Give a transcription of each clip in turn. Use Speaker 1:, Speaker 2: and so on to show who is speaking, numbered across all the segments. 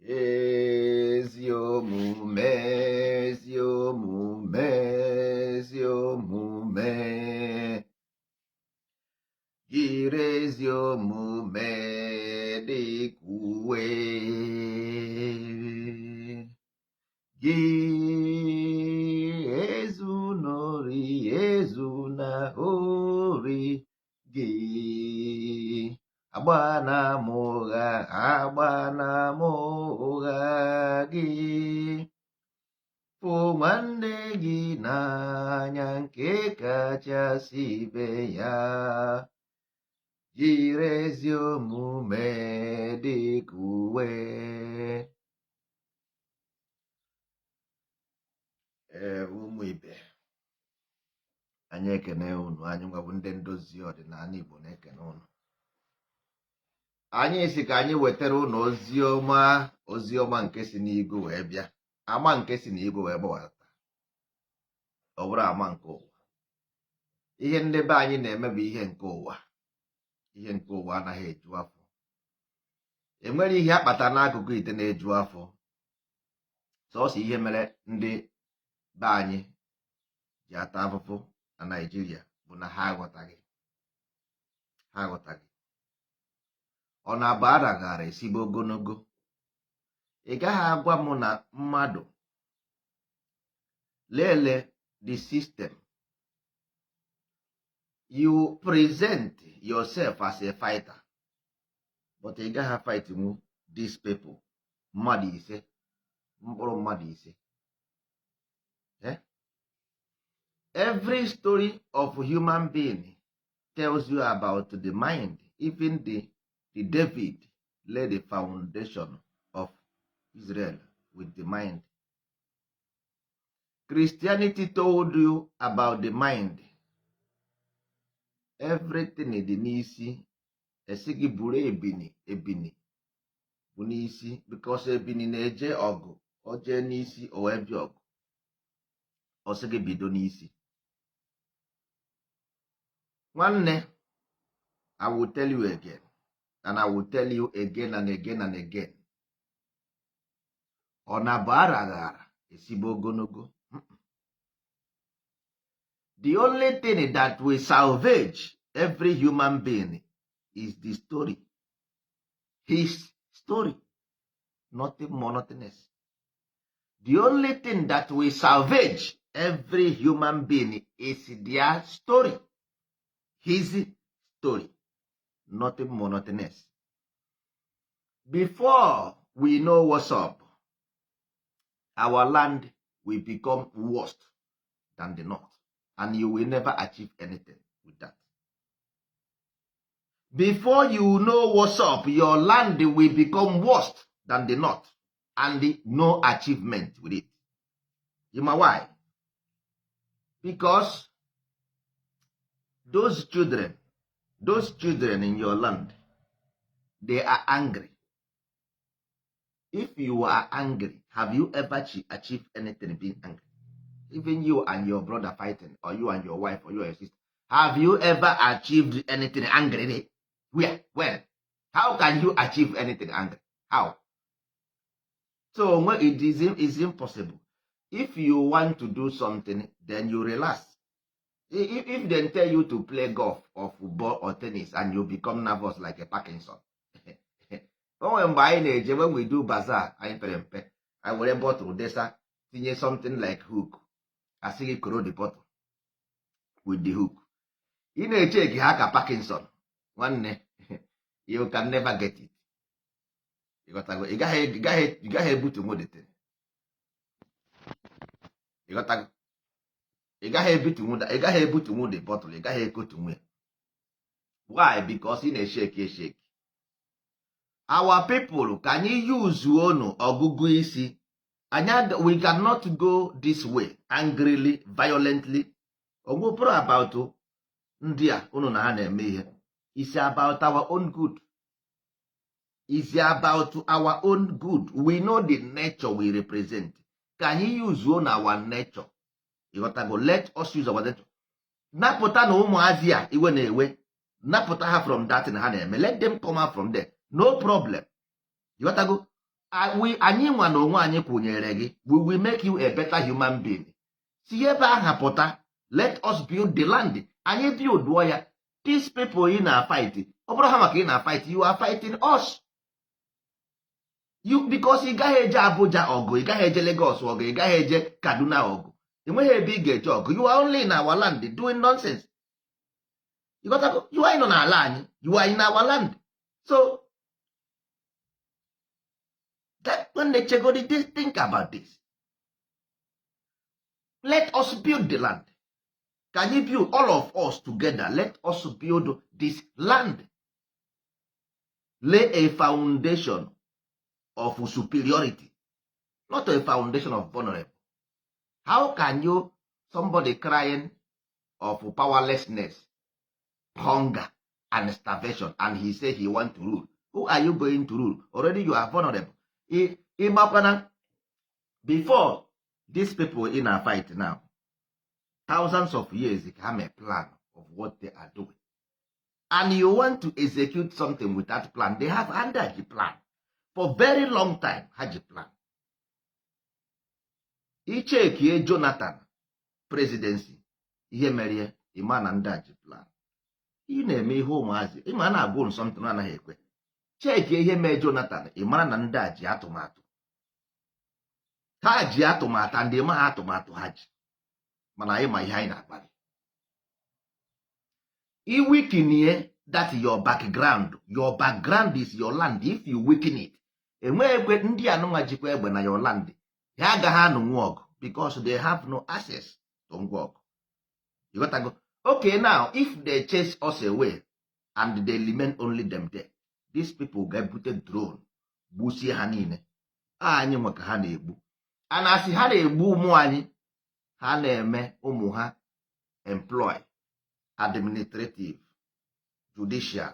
Speaker 1: Ezi omume, ezi omume, ezi omume, jiri ezi omume dịka uwe gị. Ezuna ori, ezuna ori gị. Agbana ama ụgha, agbana ama ụgha gị. Fụ nwanne gị n'anya nke kachasị ibe ya. Jiri ezi omume dịka uwe. Ee, ụmụ ibe, anyị ekene unu. Anyị nwa bụ ndị ndozi ọdịnala Igbo na-ekene unu. Anyị sị ka anyị wetara unu ozi ọma, ozi ọma nke si n'igwe wee bịa, ama nke si n'igwe wee gbawata. Ọ bụrọ ama nke ụwa. Ihe ndị be anyị na-eme bụ ihe nke ụwa. Ihe nke ụwa anaghị eju afọ. Enwere ihe akpata n'akụkụ ite na-eju afọ. Sọsọ ihe mere ndị be anyị ji ata afụfụ na Naịjirịa bụ na ha aghọtaghị, ha aghọtaghị. Ọ na-abụ araghara esibe ogologo. Ị gaghị agwa m na mmadụ lele the system. You present yourself as a fighter, but ị gaghị fight nwu these people, mmadụ 5, mkpụrụ mmadụ 5. Eh? Every story of human being tells you about the mind. Even the David laid the foundation of Israel with the mind. Christianity told you about the mind. Everything dị n'isi. Esi gị buru ebini, ebini bụ n'isi, because ebini na-eje ọgụ, o jee n'isi, o wee bịa ọgụ. Ọ sị gị bido n'isi. Nwanne, I will tell you again and I will tell you again and again and again, ọ na-abụ araghara esibe ogologo. The only thing that will salvage every human being is the story, his story, nothing more, nothing else. The only thing that will salvage every human being is their story, his story, nothing more, nothing else. Before we know what's up, our land will become worse than the north, and you will never achieve anything with that. Before you know what's up, your land will become worse than the north and no achievement with it. You know why? Because those children in your land, they are angry. If you are angry, have you ever achieved anything being angry? Even you and your brother fighting, or you and your wife, or you and your sister, have you ever achieved anything angry? Where? When? How can you achieve anything angry? How? So when it is impossible. If you want to do something, then you relax. If they tell you to play golf or football or tennis and you become nervous like a Parkinson. O nwere mgbe anyị na-eje, when we do bazaar, anyị pere mpe, anyị were bottle desa, tinye something like hook, asị gị koro the bottle with the hook. Ị na-echeki ha ka Parkinson. Nwanne, you can never get it. Ịghọtago? Ị gaghị ebutunwu the thing. Ịghọtago? Ị gaghị ebutunwu the bottle, ị gaghị ekotunwu ya. Why? Because ị na-esheki esheki. Our people, ka anyị use onu ọgụgụ isi anyị. We cannot go this way angrily, violently. Onwepụrụ about ndị a unu na ha na-eme ihe. Is about our own good, is about our own good. We know the nature we represent. Ka anyị use own our nature. Ịghọtago? Let us use our nature. Napụta na ụmụazị a iwe na-ewe, napụta ha from that thing ha na-eme. Let them come out from there, no problem. Ịghọtago? We anyị nwa na onwe anyị kwụnyere gị. We will make you a better human being. Si ebe ahụ pụta, let us build the land. Anyị build ya. These people ị na-fight, ọ bụrụ ha maka ị na-fight, you are fighting us, you, because ị gaghị eje Abuja ọgụ, ị gaghị eje Lagos ọgụ, ị gaghị eje Kaduna ọgụ, enweghị ebe ị ga-eje ọgụ. You are only in our land doing nonsense. You got to, you are nọ n'ala anyị, you are in our land. So that when they chegodi this, think about this. Let us build the land. Can you build, all of us together? Let us build this land, lay a foundation of superiority, not a foundation of vulnerable. How can you, somebody crying of powerlessness, hunger and starvation, and he say he want to rule? Who are you going to rule? Already you are vulnerable. Ịmakwana before these people in a fight now, thousands of years ka ha may plan of what they are doing, and you want to execute something without plan. They have under the plan for very long time. Ha ji plan. Ichekie Jonathan presidency, ihe mere ya, ịma na ndị a ji plan. Ị na-eme ihe ụmụazị, ịma na-agwụ something anaghị ekwe. Chekie ihe mee Jonathan, ị mara na ndị a ji atụmatụ. Ha ji atụmatụ, ndị ma ha atụmatụ ha ji, mana anyị ma ihe anyị na-agba gị. Iweaken that your background. Your background is your land. If you weaken it, enweghị ekwe ndị anụnwa jikwa egbe na your land. Ha agaghị anụnwu ọgụ because they have no access to ngwa ọgụ. You got to go. Okay, now if they chase us away and they remain only them there, these people ga-ebute drone gbusie ha niile. Anyị nwe ka ha na-egbu. A na-asị ha na-egbu ụmụ anyị, ha na-eme ụmụ ha employ, administrative, judicial,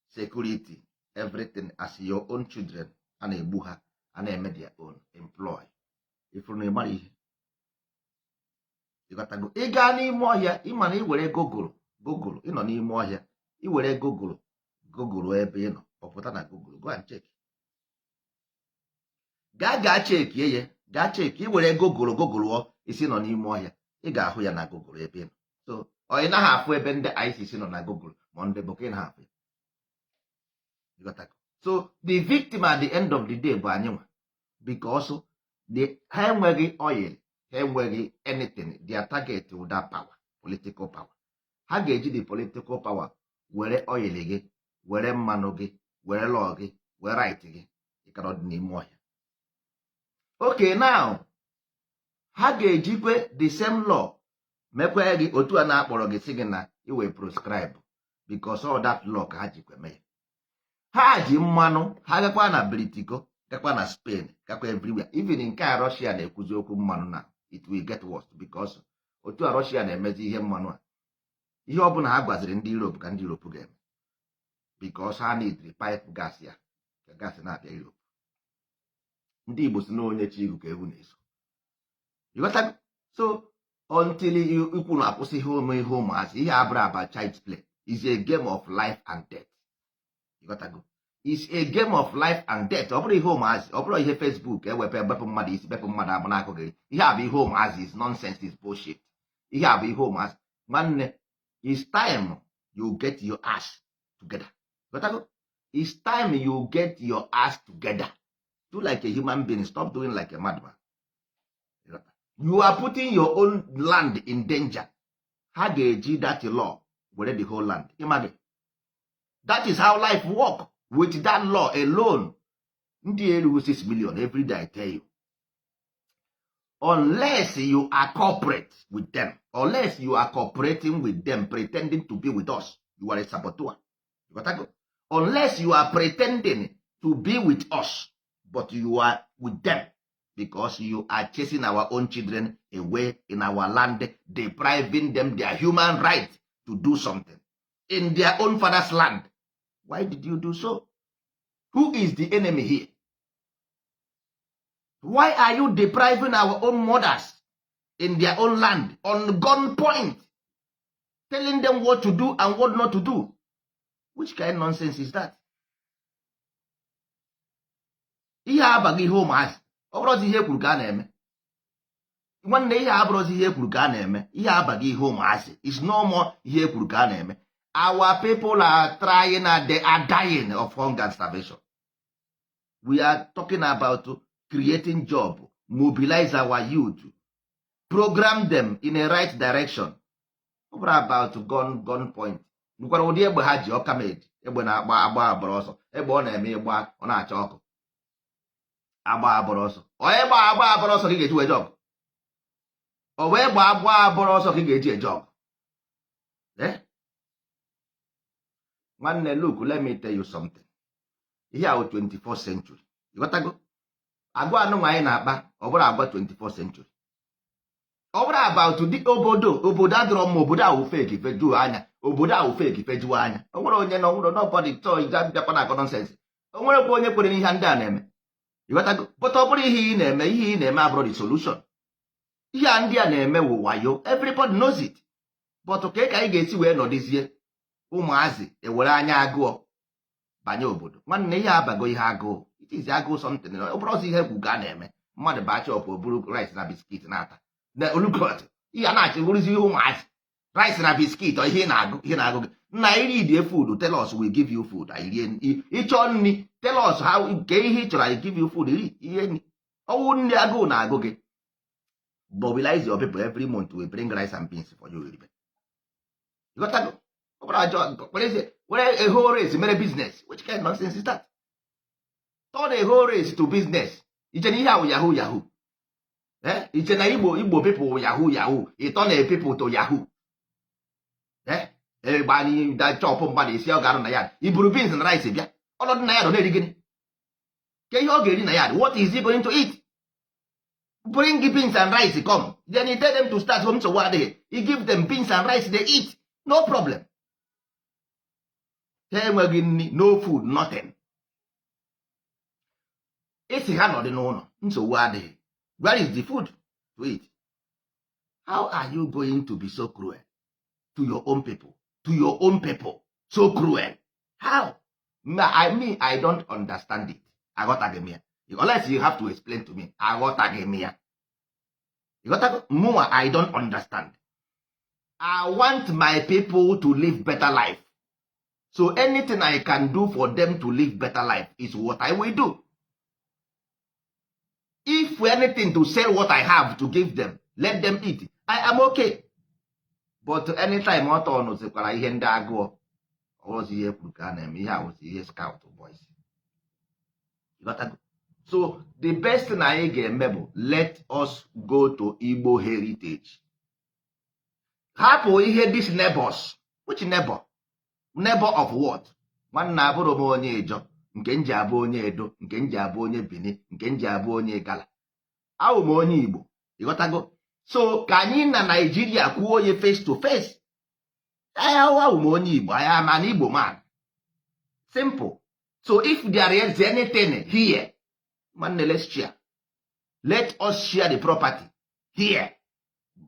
Speaker 1: security, everything, as your own children. A na-egbu ha, a na-eme their own employ. Ifuru na ịmara ihe ịghọtago. Ị gaa n'ime ọhịa, ịma na ị were Google, Google ịnọ n'ime ọhịa, ị were Google, Google ebe ị nọ, ọ pụta na Google. Go and check. Gaa gaa checkie ya, gaa check. Ị were Google, Google isi nọ n'ime ọhịa, ị ga-ahụ ya na Google ebe ị nọ. So ọ ị naghị afụ ebe ndị ISIS nọ na Google, ma ndị Boko, ị naghị afụ ya. Ịghọtago? So the victim at the end of the day bụ anyị nwa, because ha enweghị oil, ha enweghị anything. Their target wụ that power, political power. Ha ga-eji the political power were oil gị, were mmanụ gị, were law gị, were right gị. Ịkara dị n'ime ọhịa. Okay, now ha ga-ejikwe the same law mekwe gị otu a na-akpọrọ gị, si gị na iwe proscribe, because all that law ka ha jikwe mee. Ha ji mmanụ ha gakwa na Britiko, gakwa na Spain, gakwa everywhere. Even nke a Russia na-ekwuzi okwu mmanụ na it will get worse, because otu a Russia na-emezi ihe mmanụ a, ihe ọbụla ha gwaziri ndị Europe ka ndị Europe ga-eme, because ha need pipe gas ya ka gas na-abịa Europe. Ndị Igbo si na onye chi igu ka ewu na-eso. You got that? So until ikwu na akwụsị ihe ụmụ ihe ụmụazị, ihe abụrụ about child's play, is a game of life and death. You got go. Is a game of life and death. Ọ bụrụ ihe ụmụazị, ọ bụrụ ihe Facebook ewepụ, ebepụ mmadụ isi, bepụ mmadụ agbụ n'akụ gị. Ihe a bụ ihe ụmụazị is nonsense, is bullshit. Ihe a bụ ihe ụmụazị. Nwanne, it's time you get your ass together. You got go? It's time you get your ass together. Do like a human being. Stop doing like a madman. You are putting your own land in danger. Ha ga-eji that law were the whole land. Ịma gị, that is how life work. With that law alone, ndị erughị 6 million every day, I tell you. Unless you are cooperate with them, unless you are cooperating with them, pretending to be with us, you are a saboteur. You got that? Unless you are pretending to be with us, but you are with them, because you are chasing our own children away in our land, depriving them their human right to do something in their own father's land. Why did you do so? Who is the enemy here? Why are you depriving our own mothers in their own land on gunpoint, telling them what to do and what not to do? Which kind of nonsense is that? Ihe abaghị ihe ụmụazị. Ọ bụrụzi ihe ekwuru ka a na-eme, nwanne, ihe abụrụzi ihe ekwuru ka a na-eme. Ihe abaghị ihe ụmụazị is no more ihe ekwuru ka a na-eme. Our people are trying and they are dying of hunger and starvation. We are talking about creating job, mobilize our youth, program them in a right direction. Ọ bụrụ about gun point, nwekwara ụdị egbe ha ji ọka made, egbe na-agba agba agbara ọsọ, egbe ọ na-eme ịgba, ọ na-acha ọkụ, agba agbara ọsọ. Onye gba agba agbara ọsọ ka ị ga-eji wee ọgụ? O wee gba agba agbara ọsọ ka ị ga-eji eje ọgụ? Eh? Nwanne, look, let me tell you something. Ihe ahụ 24th century, ịghọtago? Agwa anụnwa anyị na-akpa, ọ bụrụ agwa 24th century, ọ bụrụ about dị obodo. Obodo adịrọ mma. Obodo ahụ fake, fejuo anya. Obodo ahụ fake, fejuo anya. O nwere onye nọ nwere nobody chọọ ija bịakwa na akọ nonsense. O nwerekwa onye kwere n'ihe ndị a na-eme, ịghọtago? But ọ bụrụ ihe ị na-eme, ihe ị na-eme abụrụ the solution. Ihe a ndị a na-eme wụ wayo, everybody knows it. But ka anyị ga-esi wee nọdịzie, ụmụazị ewere anya agụọ banye obodo? Nwanne, ihe abago ihe agụụ. It is agụụ something. Ọ bụrụ ọzọ ihe egwu ka a na-eme, mmadụ baa shop, o buru rice na biscuit na-ata na olukot. Ihe a na-achị bụrụzi ihe ụmụazị, rice na biscuit. Ọ ihe ị na-agụ, ihe na-agụ gị nna, iri die food, tell us, we give you food. Anyị rie. Ịchọ nri, tell us how, nke ihe ị chọrọ, anyị give you food. Iri ihe nri ọwụ nri agụụ na-agụ gị. Mobilize your people. Every month we bring rice and beans for you. Eribe, ịghọtago? Ọ bụrụ ajọ were a whole race mere business. Which kind of nonsense is that? Turn a whole race to business. Iche na ihe ahụ yahoo yahoo? Eh, iche na Igbo people wụ yahoo yahoo? Ị turn a people to yahoo? Eh, egbe da chọpụ mmadụ esi, ọ ga-arụ na ya iburu beans na rice bịa ọnọdụ na ya nọ na-eri gịnị? Ke ihe ọ ga-eri na ya? What is he going to eat? Bring beans and rice come, then you tell them to start home. Nsogbu adịghị. You give them beans and rice, they eat, no problem. Ha enweghị nri, no food, nothing. Isi ha nọdị n'ụlọ, nsogbu adịghị. Where is the food to eat? How are you going to be so cruel to your own people, to your own people? So cruel, how? I mean, I don't understand it. Aghọtaghị m ya. Unless you have to explain to me. Aghọtaghị m ya, ịghọtago? Mụnwa, I don't understand. I want my people to live better life, so anything I can do for them to live better life is what I will do. If anything, to sell what I have to give them, let them eat, I am okay. But anytime ọ tọnụzikwara ihe ndị agụọ ọzi, ihe kwuru ka a na-eme, ihe awụzi ihe scout boys. Ịghọtago? So the best thing anyị ga-eme bụ let us go to Igbo heritage. Hapụ ihe this neighbors. Which neighbor? Neighbor of what? Nwanne, abụrụ m onye Ijọ, nke m ji abụ onye Edo, nke m ji abụ onye Benin, nke m ji abụ onye Gala. Awụ m onye Igbo, ịghọtago? So ka anyị na Naijiria kwuo ya face to face. Awụ m onye Igbo. I am an Igbo man, simple. So if there is anything here, nwanne, let's share. Let us share the property here.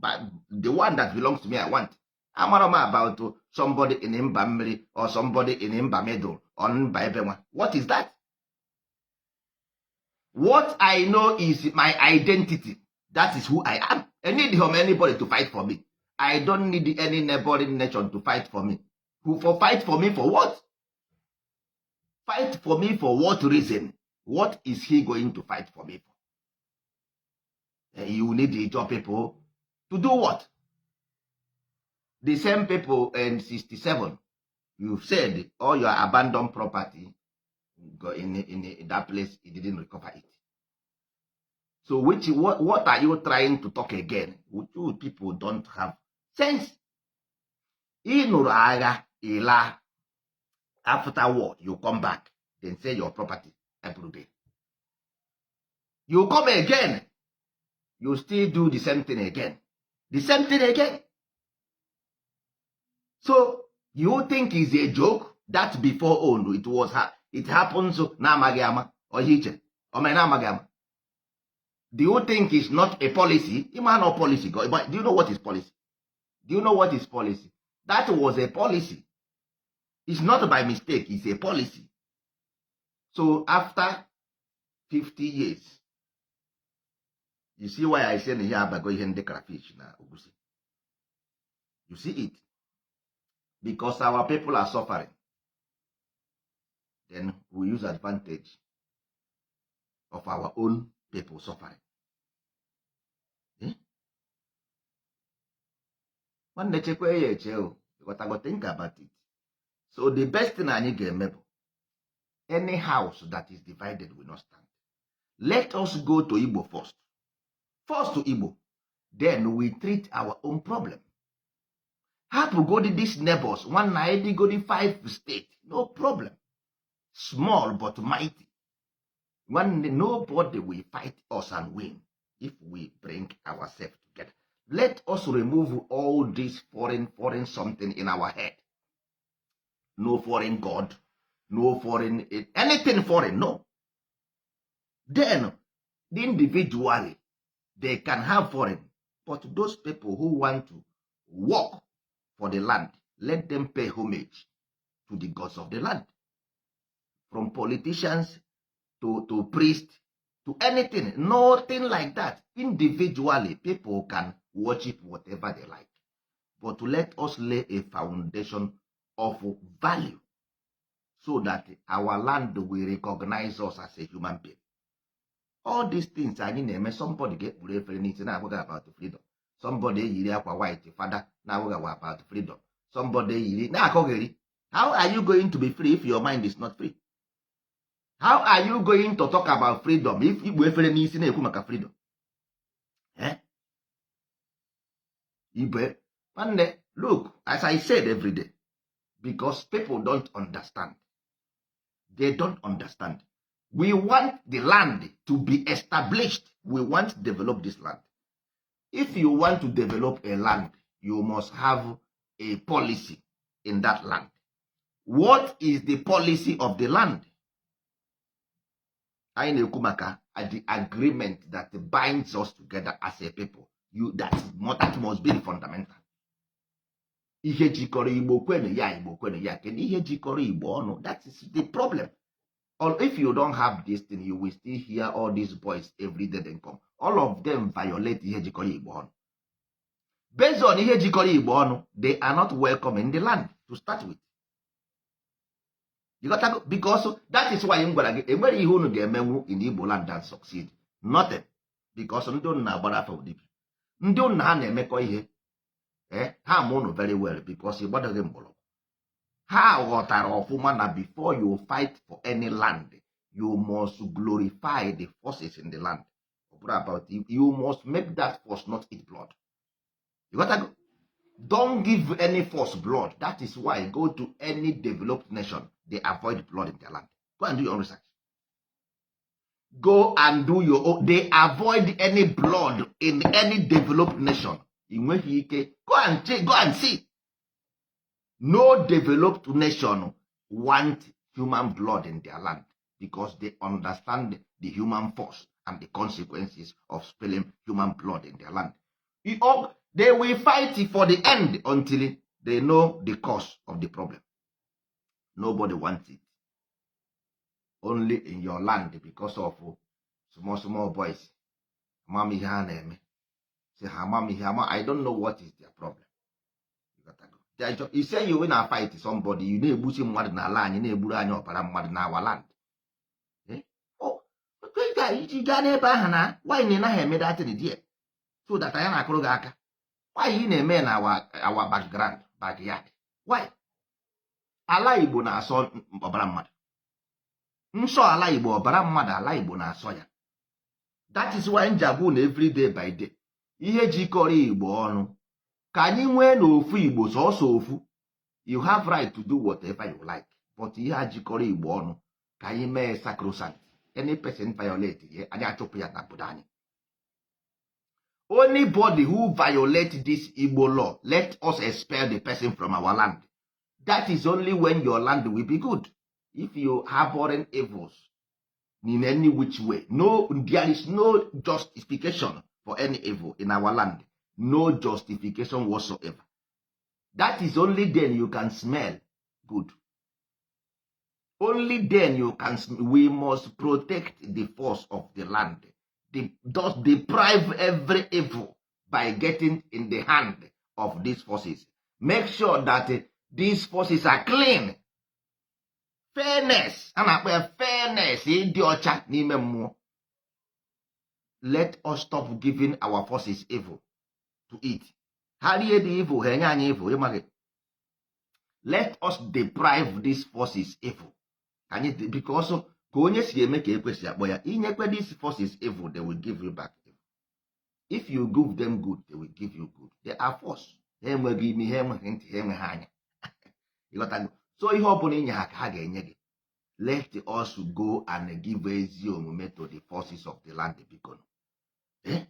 Speaker 1: But the one that belongs to me, I want. Amara m about somebody in mba mmiri or somebody in mba middle or mba ebe nwa. What is that? What I know is my identity. That is who I am. I need him anybody to fight for me. I don't need any neighboring nation to fight for me. Who for fight for me? For what? Fight for me for what reason? What is he going to fight for me for? You need the job people to do what? The same people in 67, you said all your abandoned property go in that place, you didn't recover it. So which what are you trying to talk again? You people don't have sense. Ị nụrụ agha ịla, afterward you come back, then say your property every you come again, you still do the same thing again, the same thing again. So you think is a joke that before own it was it happens na-amaghị ama ọhịa iche o mere na-amaghị ama? Do you think it's not a policy? Ịma no policy. Do you know what is policy? Do you know what is policy? That was a policy. It's not by mistake, it's a policy. So after 50 years. You see why I say na ihe abago ihe ndị crayfish na ogusi. You see it, because our people are suffering, then we use advantage of our own people suffering. Eh? Nwanne, chekwa ya eche o. Ịghọtago? Think about it. So the best thing anyị ga-eme bụ, any house that is divided will not stand. Let us go to Igbo first, first to Igbo, then we treat our own problem. Hapụgodi these neighbors. Nwanne, anyị dịgodi five state, no problem, small but mighty. Nwanne, nobody will fight us and win if we bring ourselves together. Let us remove all this foreign something in our head. No foreign god, no foreign anything foreign, no. Then individually they can have foreign, but those people who want to work for the land, let them pay homage to the gods of the land, from politicians to priest to anything. Nothing like that. Individually, people can worship whatever they like, but let us lay a foundation of value so that our land will recognize us as a human being. All these things anyị na-eme, somebody ga-ekpuru efere n'isi na-agwa gị about freedom, somebody eyiri akwa white fada na-agwa gị about freedom, somebody eyiri na-akọgheri. How are you going to be free if your mind is not free? How are you going to talk about freedom if ikpu efere n'isi na-ekwu maka freedom? Eh? Ibe nwanne, look, as I said every day, because people don't understand, they don't understand. We want the land to be established. We want to develop this land. If you want to develop a land, you must have a policy in that land. What is the policy of the land? Anyị na-ekwu maka the agreement that binds us together as a people. You that must be the fundamental. Ihe jikọrọ Igbo kwenu ya, Igbo kwenu ya. Kedu ihe jikọrọ Igbo ọnụ? That is the problem. Or if you don't have this thing, you will still hear all these boys every day. They come, all of them violate ihe jikọrọ Igbo ọnụ. Based on ihe jikọrọ Igbo ọnụ, they are not welcome in the land to start with. You got to go, because that is why m gwara gị, enwere ihe unu ga-emenwu in Igbo land and succeed. Nothing. Because ndị unu na-agbara afọ dibịa, ndị unu na ha na-emekọ ihe, ha ma unu very well, because ị gbadoghị mgbọrọgwụ. Ha ghọtara ọfụma na before you fight for any land, you must glorify the forces in the land. Ọ bụrụ about you, you must make that force not eat blood. You got to go. Don't give any force blood. That is why go to any developed nation, they avoid blood in their land. Go and do your own research. Go and do your own. They avoid any blood in any developed nation. Ị nweghị ike. Go and check, go and see. No developed nation want human blood in their land because they understand the human force and the consequences of spilling human blood in their land. They will fight for the end until they know the cause of the problem. Nobody wants it. Only in your land, because of small small boys. Amam ihe ha na-eme. Say ha amam ihe ama. I don't know what is their problem. You gotta go. You say you na fight somebody, you na-egbusi mmadụ n'ala anyị, na-egburu anyị ọbara mmadụ na our land. Eh? Oh, iji gaa n'ebe ahụ na why na ị naghị eme that thing there so that anyị na-akụrụ gị aka? Why ị na-eme na our background, backyard? Why? Ala Igbo na-asọ ọbara mmadụ nsọ. Ala Igbo, ọbara mmadụ, ala Igbo na-asọ ya. That is why m ji agwa unu every day by day, ihe jikọrọ Igbo ọnụ, ka anyị nwee n'ofu Igbo, sọọsọ ofu. You have right to do whatever you like, but ihe a jikọrọ Igbo ọnụ, ka anyị mee sacrosanct. Any person violate ya, anyị achụpụ ya na obodo anyị. Anybody who violate this Igbo law, let us expel the person from our land. That is only when your land will be good. If you harboring evils in any which way, no, there is no justification for any evil in our land, no justification whatsoever. That is only then you can smell good. Only then you can. We must protect the force of the land, thus deprive every evil by getting in the hand of these forces. Make sure that these forces are clean. Fairness, a na-akpọ ya fairness, ịdị ọcha n'ime mmụọ. Let us stop giving our forces evil to eat. Ha rie the evil, ha enye anyị evil. Ịmaghị, let us deprive these forces evil. Ka anyị, because ka onye si eme ka ekwesị akpọ ya. Inyekwe these forces evil, they will give you back evil. If you give them good, they will give you good. They are force. Ha enweghị imi, ha enweghị ntị, ha enweghị anya. Ịghọtago? So ihe ọbụla inye ha ka ha ga-enye gị. Let us go and give ezi omume to the forces of the land, biko. Eh?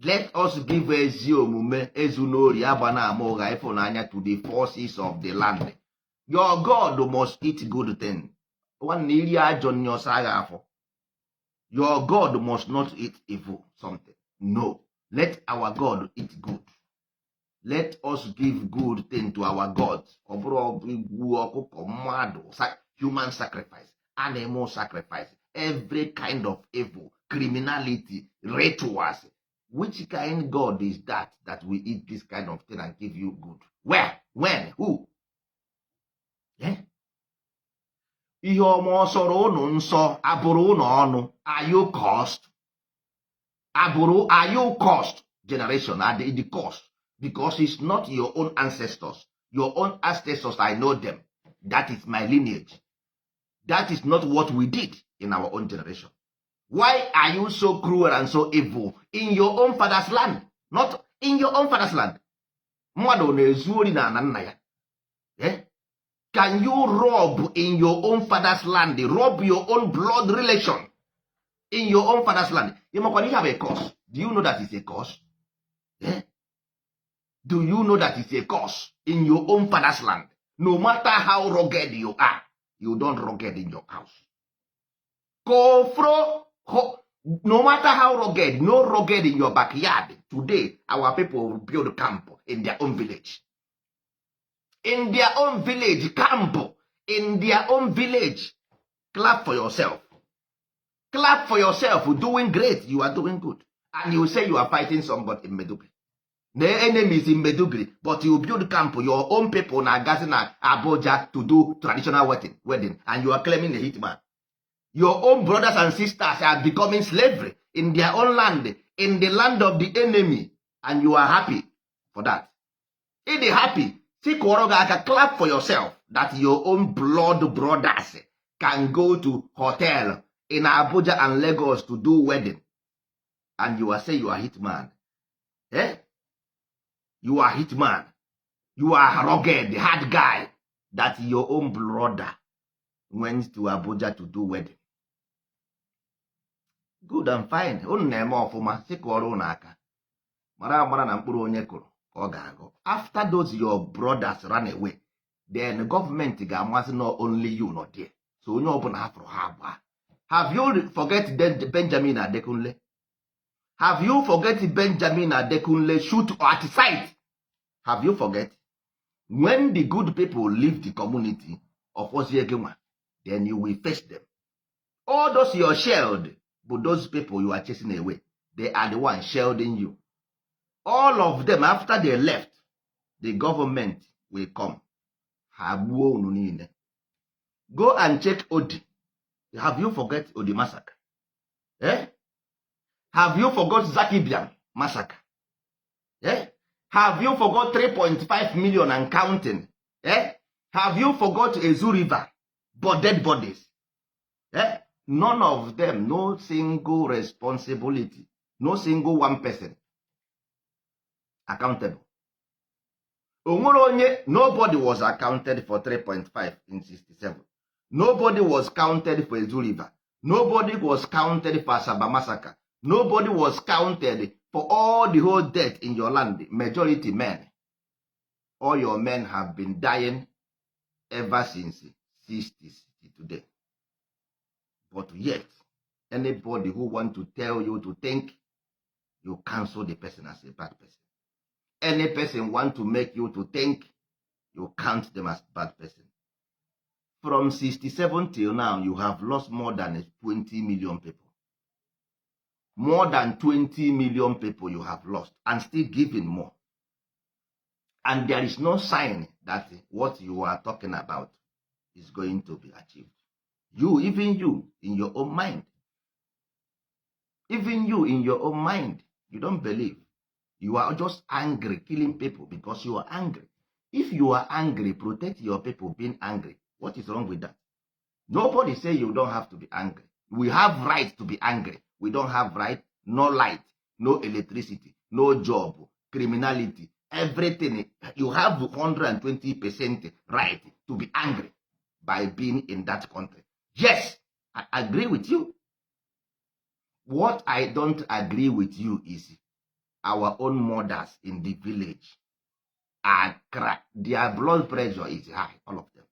Speaker 1: Let us give ezi omume, ezu n'ori, agba na ama ụgha, ịfụnanya to the forces of the land. Your God must eat good thing. Nwanne, iri ajọ nri, ọsọ agha afọ. Your God must not eat evil something. No, let our God eat good. Let us give good thing to our gods. Ọ bụrụ igbu ọkụkọ, mmadụ, human sacrifice, animal sacrifice, every kind of evil, criminality, rituals. Which kind God is that, that we eat this kind of thing and give you good? Where, when, who? Eh? Ihe ọma ọ sọrọ unu nsọ, abụrụ unu ọnụ. Are you cursed? Abụrụ, are you cursed generation? Are they the curse? Because it's not your own ancestors. Your own ancestors, I know them. That is my lineage. That is not what we did in our own generation. Why are you so cruel and so evil in your own father's land? Not in your own father's land. Mmadụ na-ezu ori na ana nna ya. Eh? Can you rob in your own father's land? Rob your own blood relation in your own father's land? Ị makwana ihe bụ a curse? Do you know that it's a curse? Eh? Do you know that it's a curse in your own father's land? No matter how rugged you are, you don't rugged in your house. Kofro, no matter how rugged, no rugged in your backyard. Today, our people build camp in their own village. In their own village, camp in their own village. Clap for yourself. Clap for yourself. Doing great. You are doing good. And you say you are fighting somebody in Maiduguri. The enemies in Maiduguri, but you build camp. Your own people na-agazi na Abuja to do traditional wedding, and you are claiming the hitman. Your own brothers and sisters are becoming slavery in their own land, in the land of the enemy, and you are happy for that. Ị dị happy, si kụọrọ gị aka. Clap for yourself that your own blood brothers can go to hotel in Abuja and Lagos to do wedding, and you are say you are hitman. Eh? You are hitman. You are rugged, hard guy, that your own brother went to Abuja to do wedding. Good and fine. Unu na-eme ọfụma, si kụọrọ unu aka. Mara amara na mkpụrụ onye kụrụ ka ọ ga-agụ. After those your brothers ran away, then gọọmenti ga-amasị not only you nọ there. So onye ọbụla hafụrụ ha agba. Have you forget Benjamin Adekunle? Have you forget Benjamin Adekunle shoot at sight? Have you forget? When the good people leave the community of Oziegema, then you will face them. All those your shield, but those people you are chasing away, they are the one shielding you. All of them, after they left, the government will come, ha gbuo unu niile. Go and check Odi. Have you forget Odi massacre? Eh? Have you forgot Zaki Biam massacre? Eh? Have you forgot 3.5 million and counting? Eh? Have you forgot Ezu River, but dead bodies? Eh? None of them, no single responsibility, no single one person accountable. Onwere onye, nobody was accounted for 3.5 in 67. Nobody was counted for Ezu River. Nobody was counted for Asaba massacre. Nobody was counted for all the whole death in your land. Majority men, all your men have been dying ever since 60s to today. But yet, anybody who want to tell you to think, you cancel the person as a bad person. Any person want to make you to think, you count them as bad person. From 67 till now, you have lost more than 20 million people. More than 20 million people you have lost, and still giving more, and there is no sign that what you are talking about is going to be achieved. You, even you in your own mind, even you in your own mind, you don't believe. You are just angry, killing people because you are angry. If you are angry, protect your people being angry. What is wrong with that? Nobody say you don't have to be angry. We have right to be angry. We don't have right? No light, no electricity, no job, criminality, everything. You have 120% right to be angry by being in that country. Yes, I agree with you. What I don't agree with you is our own mothers in the village are cry. Their blood pressure is high, all of them.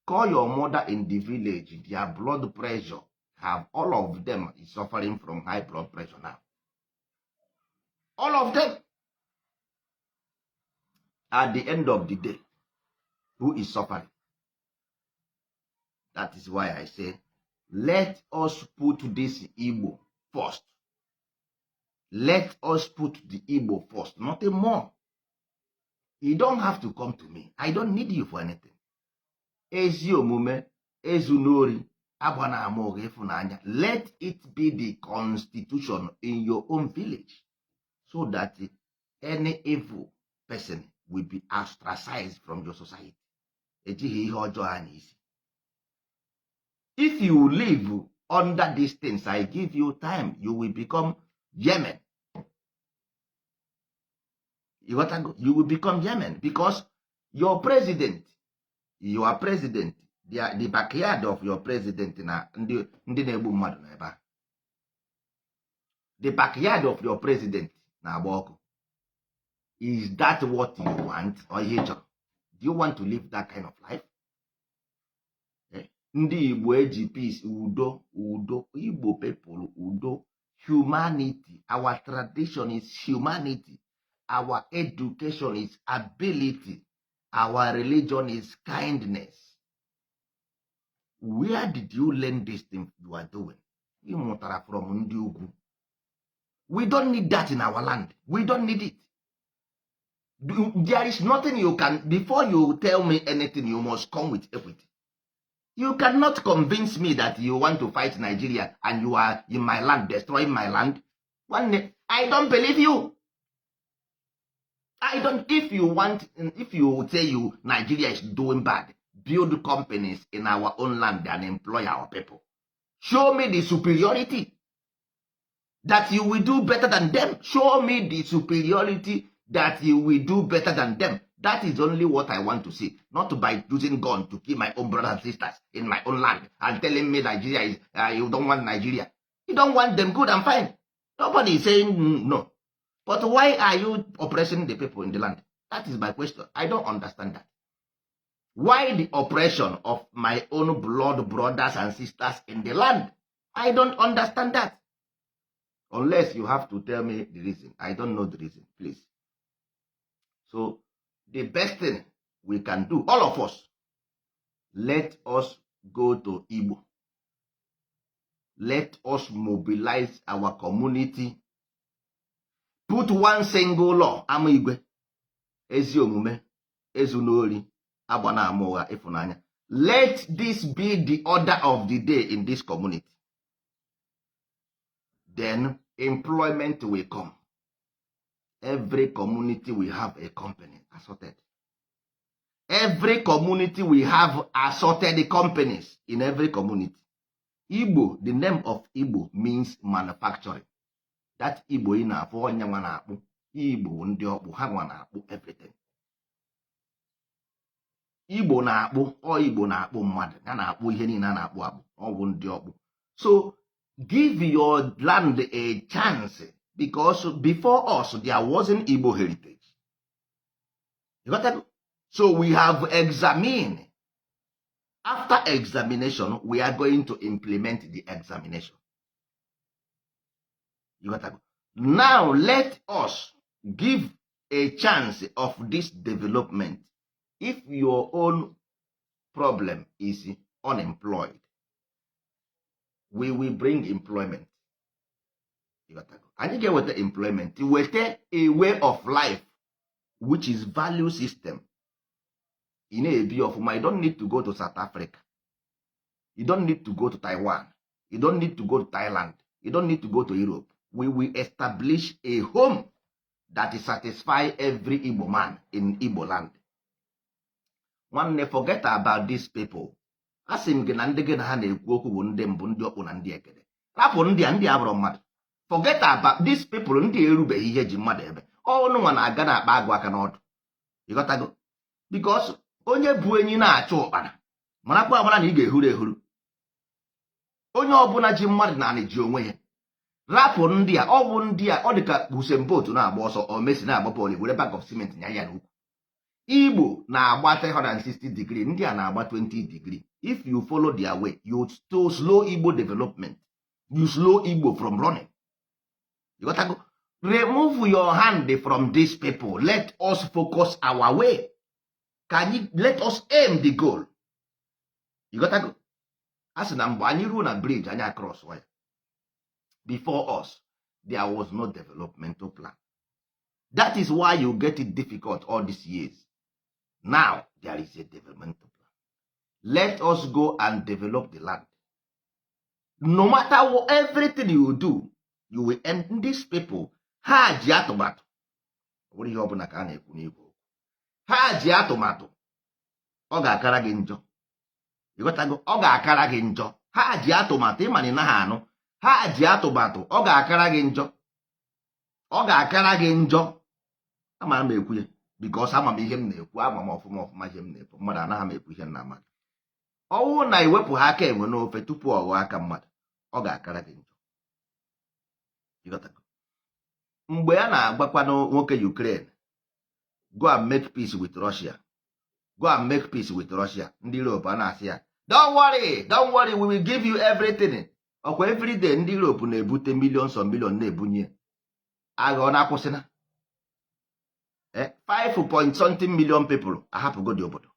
Speaker 1: Call your mother in the village, their blood pressure have, all of them is suffering from high blood pressure now, all of them. At the end of the day, who is suffering? That is why I say let us put this Igbo first. Let us put the Igbo first, nothing more. You don't have to come to me. I don't need you for anything. Ezi omume, ezu n'ori, agba na ama ụgha, ịfụnanya, let it be the constitution in your own village, so that any evil person will be ostracized from your society. Ejighị ihe ọjọọ anya isi. If you live under these things, I give you time, you will become Yemen. You got to go. You will become Yemen, because your president, the backyard of your president na ndị na-egbu mmadụ n'ebe a. The backyard of your president na-agba ọkụ. Is that what you want, or ihe ị chọrọ? Do you want to live that kind of life? Eh? Ndị Igbo eji peace, udo, udo. Igbo people, udo, humanity. Our tradition is humanity, our education is ability, our religion is kindness. Where did you learn this thing you are doing? Ị mụtara from ndị ugwu. We don't need that in our land. We don't need it. There is nothing you can, before you tell me anything, you must come with equity. You cannot convince me that you want to fight Nigeria and you are in my land, destroying my land. Nwanne, I don't believe you. I don't. If you want, if you say you Nigeria is doing bad, build companies in our own land and employ our people. Show me the superiority that you will do better than them. Show me the superiority that you will do better than them. That is only what I want to see. Not by using gun to kill my own brothers and sisters in my own land and telling me Nigeria is, you don't want Nigeria. You don't want them, good and fine. Nobody is saying no. But why are you oppressing the people in the land? That is my question. I don't understand that. Why the oppression of my own blood brothers and sisters in the land? I don't understand that. Unless you have to tell me the reason. I don't know the reason, please. So the best thing we can do, all of us, let us go to Igbo. Let us mobilize our community, put one single law, ama igwe, ezi omume, ezu n'ori, agba na ama ụgha, ịfụnanya. Let this be the order of the day in this community. Then employment will come. Every community will have a company assorted. Every community will have assorted companies in every community. Igbo, the name of Igbo means manufacturing. That Igbo ị na-afụ, onye nwa na-akpụ Igbo, ndị ọkpụ ha nwa na-akpụ everything. Igbo na-akpụ ọ, Igbo na-akpụ mmadụ, ya na-akpụ ihe niile a na-akpụ akpụ, ọ bụ ndị ọkpụ. So give your land a chance, because before us there wasn't Igbo heritage. You got that? So we have examined. After examination, we are going to implement the examination. You got that? Now let us give a chance of this development. If your own problem is unemployed. We will bring employment. Ịghọtago? Anyị ga-eweta employment, weta a way of life, which is value system. Ị na-ebi ọfụma. You don't need to go to South Africa, you don't need to go to Taiwan, you don't need to go to Thailand, you don't need to go to Europe. We will establish a home that satisfy every Igbo man in Igbo land. Nwanne, forget about these people. A sị m gị na ndị gị na ha na-ekwu okwu bụ ndị mbụ, ndị ọkpụ na ndị ekede. Rapụ ndị a, ndị a bụrụ mmadụ. Forget about these people. Ndị erubeghị ihe ji mmadụ ebe ọnụ nwa na-aga na-akpa agụ aka n'ọdụ. Ịghọtago? Because onye bụ enyi na-achụ ụkpana, marakwa amara na ị ga-ehuru ehuru. Onye ọbụla ji mmadụ na anị ji onwe ya. Rapụ ndị a. Ọ bụ ndị a, ọ dị ka Usain Bolt na-agba ọsọ, ọ Messi na-agba bọọlụ, were bag of cement nya ya n'ukwu. Igbo na-agba 360 degree, ndị a na-agba 20 degree. If you follow their way, you still slow Igbo development, you slow Igbo from running. You got to go. Remove your hand from these people. Let us focus our way. Can you let us aim the goal? You got to go. A sị na mgbe anyị ruo na bridge, anyị across ya. Before us, there was no developmental plan. That is why you get it difficult all these years. Now there is a developmental plan. Let us go and develop the land. No matter what, everything you do, you will end these people. Ha ji atụmatụ. Ọ bụrụ ihe ọbụla ka a na-ekwu n'igwe okwu, ha ji atụmatụ. Ọ ga-akara gị njọ. Ịghọtago? Ọ ga-akara gị njọ. Ha ji atụmatụ. Ịma na ị naghị anụ. Ha ji atụmatụ. Ọ ga-akara gị njọ, ọ ga-akara gị njọ. Ama m ekwu ya because ama m ihe m na-ekwu. Ama m ọfụma ọfụma ihe m na-ekwu. Mmadụ anaghị m ekwu ihe m na-amaghị. Ọnwụ na iwepụ ha aka enwe n'ofe tupu ọ ghọọ aka mmadụ, ọ ga-akara gị njọ. Ịghọtago? Mgbe a na-agwakwanụ nwoke Ukraine, "Go and make peace with Russia, go and make peace with Russia," ndị Europe a na-asị ya, "Don't worry, don't worry, we will give you everything." Ọkwa everyday ndị Europe na-ebute millions of millions na-ebunye agha. Ọ na-akwụsịna? 5 point something million people ahapụgo the obodo.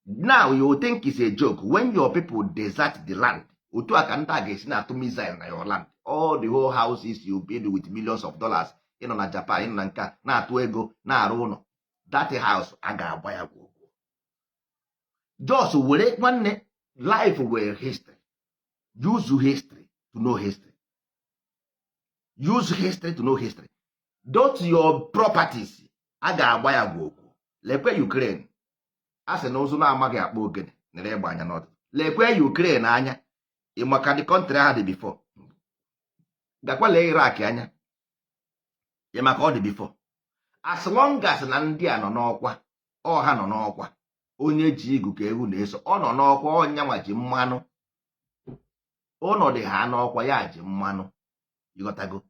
Speaker 1: Now you think it's a joke when your people desert the land. Otu a ka ndị a ga-esi na-atụ missile na your land. All the whole houses you build with millions of dollars, ịnọ na Japan, ịnọ na nka, na-atụ ego, na-arụ ụlọ, that house a ga-agba ya gwogwo. Just were, nwanne, life were history. Use history to know history. Use history to know history. Dot your properties a ga-agba ya gwogwo. Lekwe Ukraine. A sị na ụzụ na-amaghị akpọ ogene nere ịgba anya n'ọdụ. Lekwe Ukraine anya. Ịmaka the country ahụ dị before. Gakwa lee Iraq anya. Ịmaka ọ dị before. As long as na ndị a nọ n'ọkwa, ọ ha nọ n'ọkwa. Onye ji igu ka ewu na-eso. Ọ nọ n'ọkwa, ọnyanwa ji mmanụ. Ọnọdụ ha n'ọkwa ya ji mmanụ. Ịghọtago?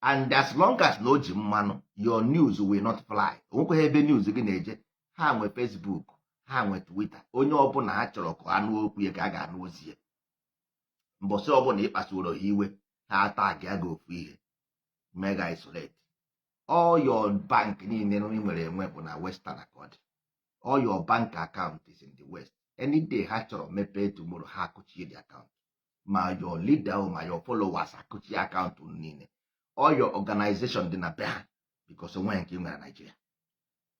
Speaker 1: And as long as na o ji mmanụ, your news will not fly. Onwekwaghị ebe news gị na-eje. Ha nwe Facebook, ha nwe Twitter. Onye ọbụla ha chọrọ ka anụ okwu ya ka a ga-anụ ozi ya. Mbọsị ọbụla ị kpasuru ha iwe, ha tag ya gị ofu ihe, mega isolate. All your bank niile ị nwere enwe bụ na western ka ọ dị. All your bank account is in the West. Any day ha chọrọ mepee, tomorrow ha akụchie the account. Ma your leader o, ma your followers, akụchie account niile. All your organization dị na be ha, because onwe nke ị nwere na Nigeria.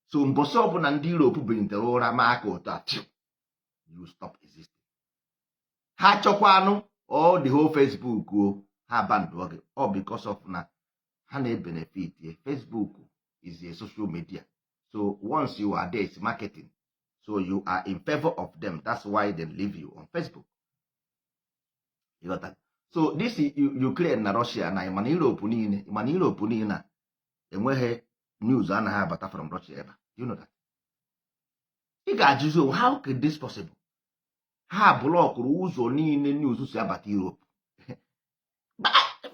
Speaker 1: So mbọsị ọbụla ndị Europe bilitere ụra ma aka otu a, phew, you stop existing. Ha chọkwanụ all the whole Facebook o, ha bandụọ gị. All because of na ha na-ebenefit. Facebook is a social media, so once you are there, it's marketing. So you are in favor of them. That's why they leave you on Facebook. You got that? So this is Ukraine na Russia na mana Europe niile, mana Europe niile na enweghị news anaghị abata from Russia ebe a. Do you know that? Ị ga-ajụzi onwe, how could this possible? Ha blockụrụ ụzọ niile news si abata Europe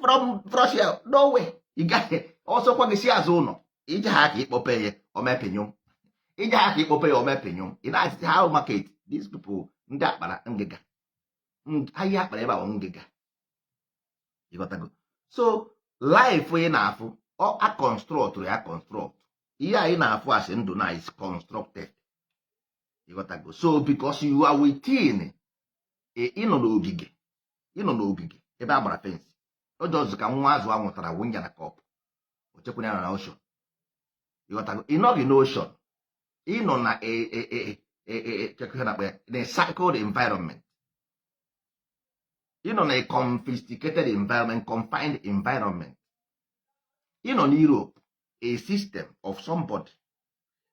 Speaker 1: from Russia. No way. Ị gaghị ọsọkwa gị si azụ ụlọ ije ha ka ịkpọpe ya omepenyụ. Ije ha ka ịkpọpe ya omepenyụ. Ị na-asị, how market these people? Ndị akpara ngịga, ahịa akpara ebe a bụ ngịga. Ịghọtago? So life ị na-afụ, ọ a construct ya, construct ihe anyị na-afụ asị ndụ na is constructed. Ịghọtago? So because you are within, ịnọ n'ogige, ịnọ n'ogige ebe a gbara fence. Oge ọzọ ka nwa azụ a nwụtara wụnya na cup, o chekwara ya na ocean. Ịghọtago? Ị nọghị n'ocean, ịnọ na chekwa ihe na-akpọ ya, na a cycled environment. Ịnọ na a confiscated environment, confined environment. Ịnọ na Europe, a system of somebody.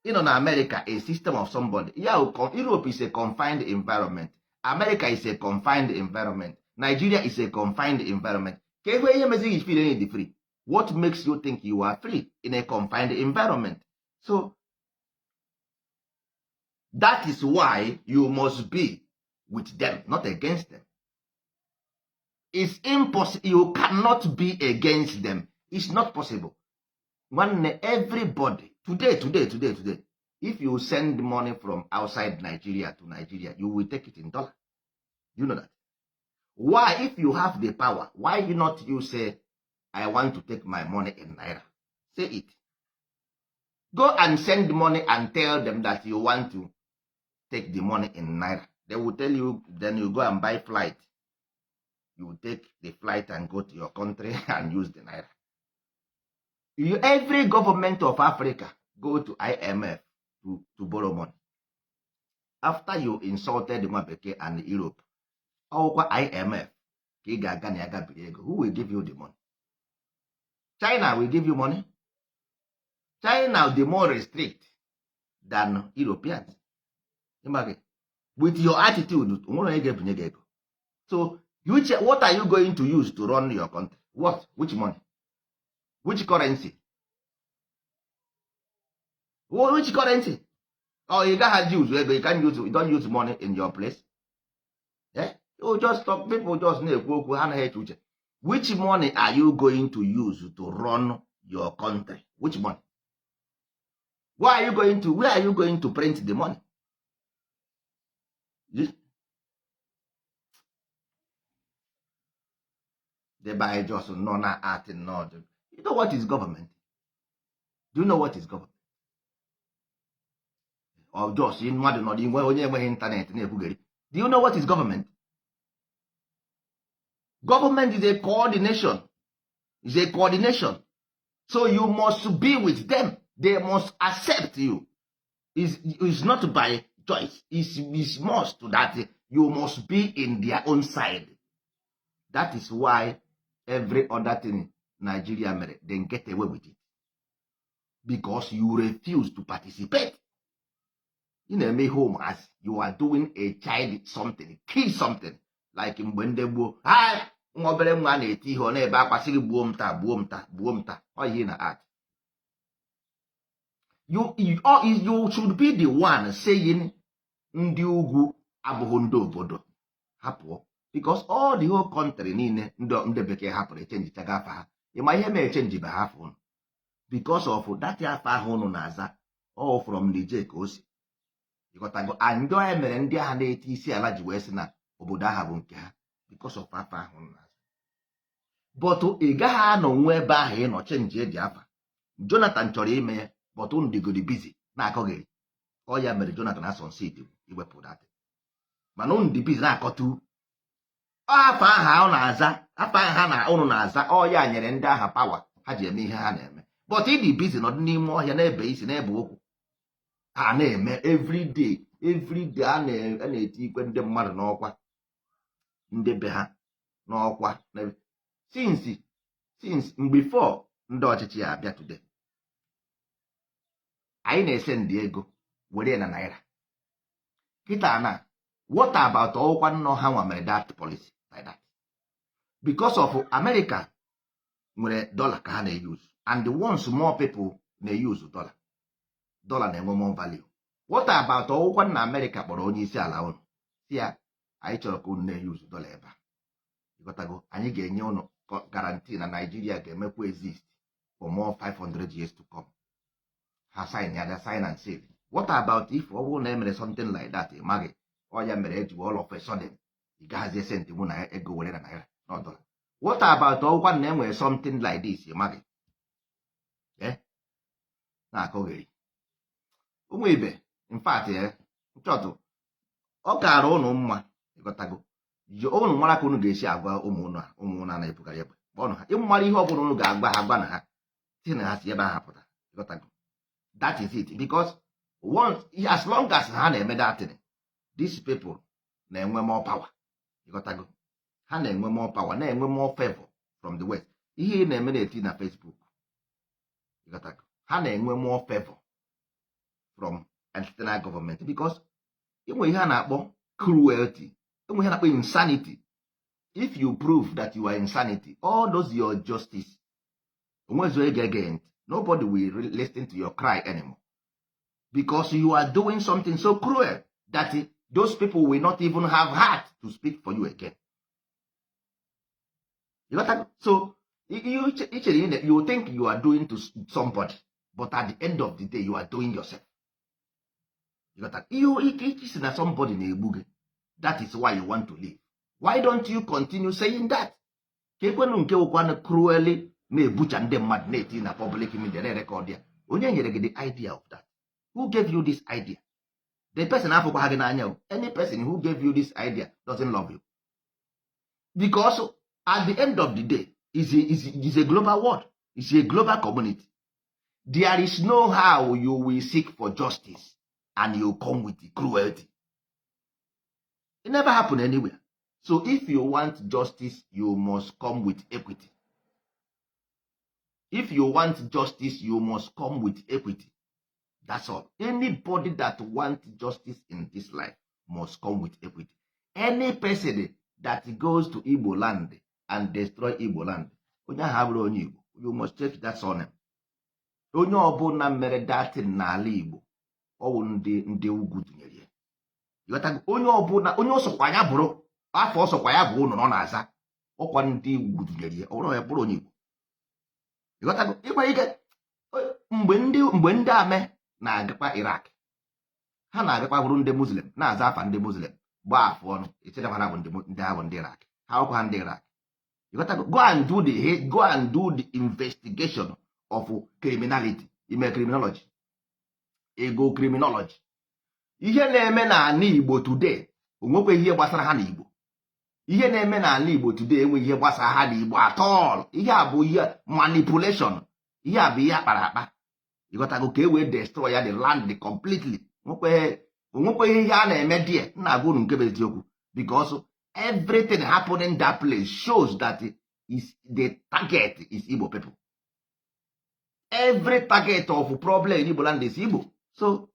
Speaker 1: Ịnọ na America, a system of somebody. Ya, Europe is a confined environment, America is a confined environment, Nigeria is a confined environment. Ka ebe ihe mezighị feel dị free. What makes you think you are free in a confined environment? So that is why you must be with them, not against them. It's impossible. You cannot be against them. It's not possible. Nwanne, everybody today, today, today, today, if you send money from outside Nigeria to Nigeria, you will take it in dollar. You know that? Why? If you have the power, why you not you say, "I want to take my money in naira"? Say it. Go and send money and tell them that you want to take the money in naira. They will tell you. Then you go and buy flight. You take the flight and go to your country and use the naira. You, every government of Africa go to IMF to borrow money. After you insulted nwa bekee and Europe, ọwụkwa IMF ka ị ga-aga na ya gabiri ego. Who will give you the money? China will give you money? China, the more restrict than Europeans. Ịma with your attitude, onwere onye ga-ebinye gị ego. So which, what are you going to use to run your country? What, which money? Which currency? Which currency? Or you gaghị use ego? You can use, you don't use money in your place. Eh? You just talk. People just na-ekwu okwu, ha anaghị eche uche. Which money are you going to use to run your country? Which money? Why are you going to, where are you going to print the money? The by just nọ na acting not. You know what is government? Do you know what is government? Or just mmadụ nọ n'inwe onye enweghị internet na-ekwugheri. Do you know what is government? Government is a coordination, is a coordination. So you must be with them. They must accept you. Is not by choice. Is must that you must be in their own side. That is why every other thing Nigeria mere, then get away with it, because you refuse to participate. Ị na-eme ihe ụmụazị. You are doing a child something, kill something, like mgbe ndị gboo ha, nwa obere nwa na-eti ihe, ọ na-ebe akwa, sị gị gbuo m taa, gbuo m taa, gbuo m taa. Ọ ihe na art. You should be the one saying ndị ugwu abụghị ndị obodo ha pụọ, because all the whole country niile ndị bekee hapụrụ echenjichaga afa ha. Ịma ihe ma echenji ba ha afọ unu? Because of that afa ahụ unu na-aza, all from Niger ka o si. Ịghọtago? And ndị ọya mere ndị agha na-eti isi ala ji wee sị na obodo aha bụ nke ha, because of afa ahụ unu na-aza. But ị gaghị anọ nwa ebe ahụ ị nọ change eji afa. Jonathan chọrọ ime ya, but unu dịgodi busy na-akọghịrị. Ọ ya mere Jonathan asọnsid iwepụ that, mana unu dị busy na-akọtu afa aha ọ na-aza, afa aha ha na unu na-aza. Ọ ya nyere ndị agha power ha ji eme ihe ha na-eme, but ịdị busy nọdụ n'ime ọhịa na-ebe isi na-ebe okwu ha na-eme everyday, everyday. A na-eti ikwe ndị mmadụ n'ọkwa, ndị be ha n'ọkwa since before ndị ọchịchị ya abịa. Today anyị na-ese ndị ego were na naira kịta na. What about ọkwa nnọọ ha nwa mere that policy like that? Because of America nwere dollar ka ha na-use, and once more people na-use dollar, dollar na-enwe more value. What about ọwụkwa na America kpọrọ onye isi ala ụnụ si ya, "Anyị chọrọ ka unu na-use dollar ebe a"? Ịghọtago? Anyị ga-enye unu guarantee na Nigeria ga-emekwa exist for more 500 years to come. Ha sign ya, sign and seal. What about if ọ bụrụ na emere something like that? Ị maghị ọ ya mere eji all of a sudden ị gaghazi send mụ na ego were na naira na dollar. What about ọgwụkwa na enwere something like this? Ị maghị na-akọgheri ụmụ ibe. In fact, Chọtụ ọ kaara ụnụ mma. Ịghọtago? Ji ụnụ mara ka ụnụ ga-esi agwa ụmụ ụnụ a, ụmụ ụnụ na-ebukarị egbe. Kpọọnụ ha, ịmara ihe ọ bụla ụnụ ga-agwa ha, gwa na ha si na ha si ebe ahụ pụta. Ịghọtago? That is it, because once, as long as ha na-eme that thing, these people na-enwe more power. Ịghọtago? Ha na-enwe more power, na-enwe more favor from the West. Ihe ị na-eme na-eti na Facebook. Ịghọtago? Ha na-enwe more favor from external government because enwe ihe a na-akpọ cruelty, enwe ihe a na-akpọ insanity. If you prove that you are insanity, all those your justice onwezi onye ga-ege ntị. Nobody will listen to your cry anymore because you are doing something so cruel that those people will not even have heart to speak for you again. You got that? So you ichere, you think you are doing to somebody, but at the end of the day, you are doing yourself. You got that? You ike si na somebody na-egbu gị, that is why you want to live. Why don't you continue saying that? Ka ekwenu nke wụkwanụ cruelly na-ebucha ndị mmadụ, na-eti na public media, na-erecord ya. Onye nyere gị the idea of that? Who gave you this idea? The person afụkwa ha gị n'anya o. Any person who gave you this idea doesn't love you, because at the end of the day is a global world, is a global community. There is no how you will seek for justice and you come with the cruelty. It never happen anywhere. So if you want justice, you must come with equity. If you want justice, you must come with equity. That's all. Anybody that want justice in this life must come with equity. Any person that goes to Igbo land and destroy Igbo land, onye ahụ abụrụ onye Igbo. You must check that surname. Onye ọbụla mere datin n'ala Igbo, ọwụ ndị ugwu tụnyere ya. Ịghọtago? Onye ọbụla, onye ọsọkwa ya bụrụ, afọ ọsọkwa ya bụ ụnụ nọ na-aza, ọkwa ndị ugwu tụnyere ya, ọ bụrụ ya bụrụ onye Igbo. Ịghọtago? Ịgwa ike, mgbe ndị ame na-agakwa Iraq, ha na-agakwa bụrụ ndị Muslim, na-aza afa ndị Muslim, gbaa afụ ọnụ, echere ha bụ ndị ha bụ ndị Iraq, ha ọkwa ha ndị Iraq. Ịghọtago? Go and do the investigation of criminality. Ime criminology, ego criminology, ihe na-eme n'ala Igbo today, onwekwa ihe gbasara ha n'Igbo. Ihe na-eme n'ala Igbo today enweghị ihe gbasara ha n'Igbo at all. Ihe a bụ ihe manipulation, ihe a bụ ihe akpara akpa. Ịghọtago? Ka e wee destroy ya, the land completely. Onwekweghị ihe a na-eme die. Nna agwa unu nke bụ eziokwu, because everything happening that place shows that is the target is Igbo people. Every target of problem in Igbo land is Igbo. So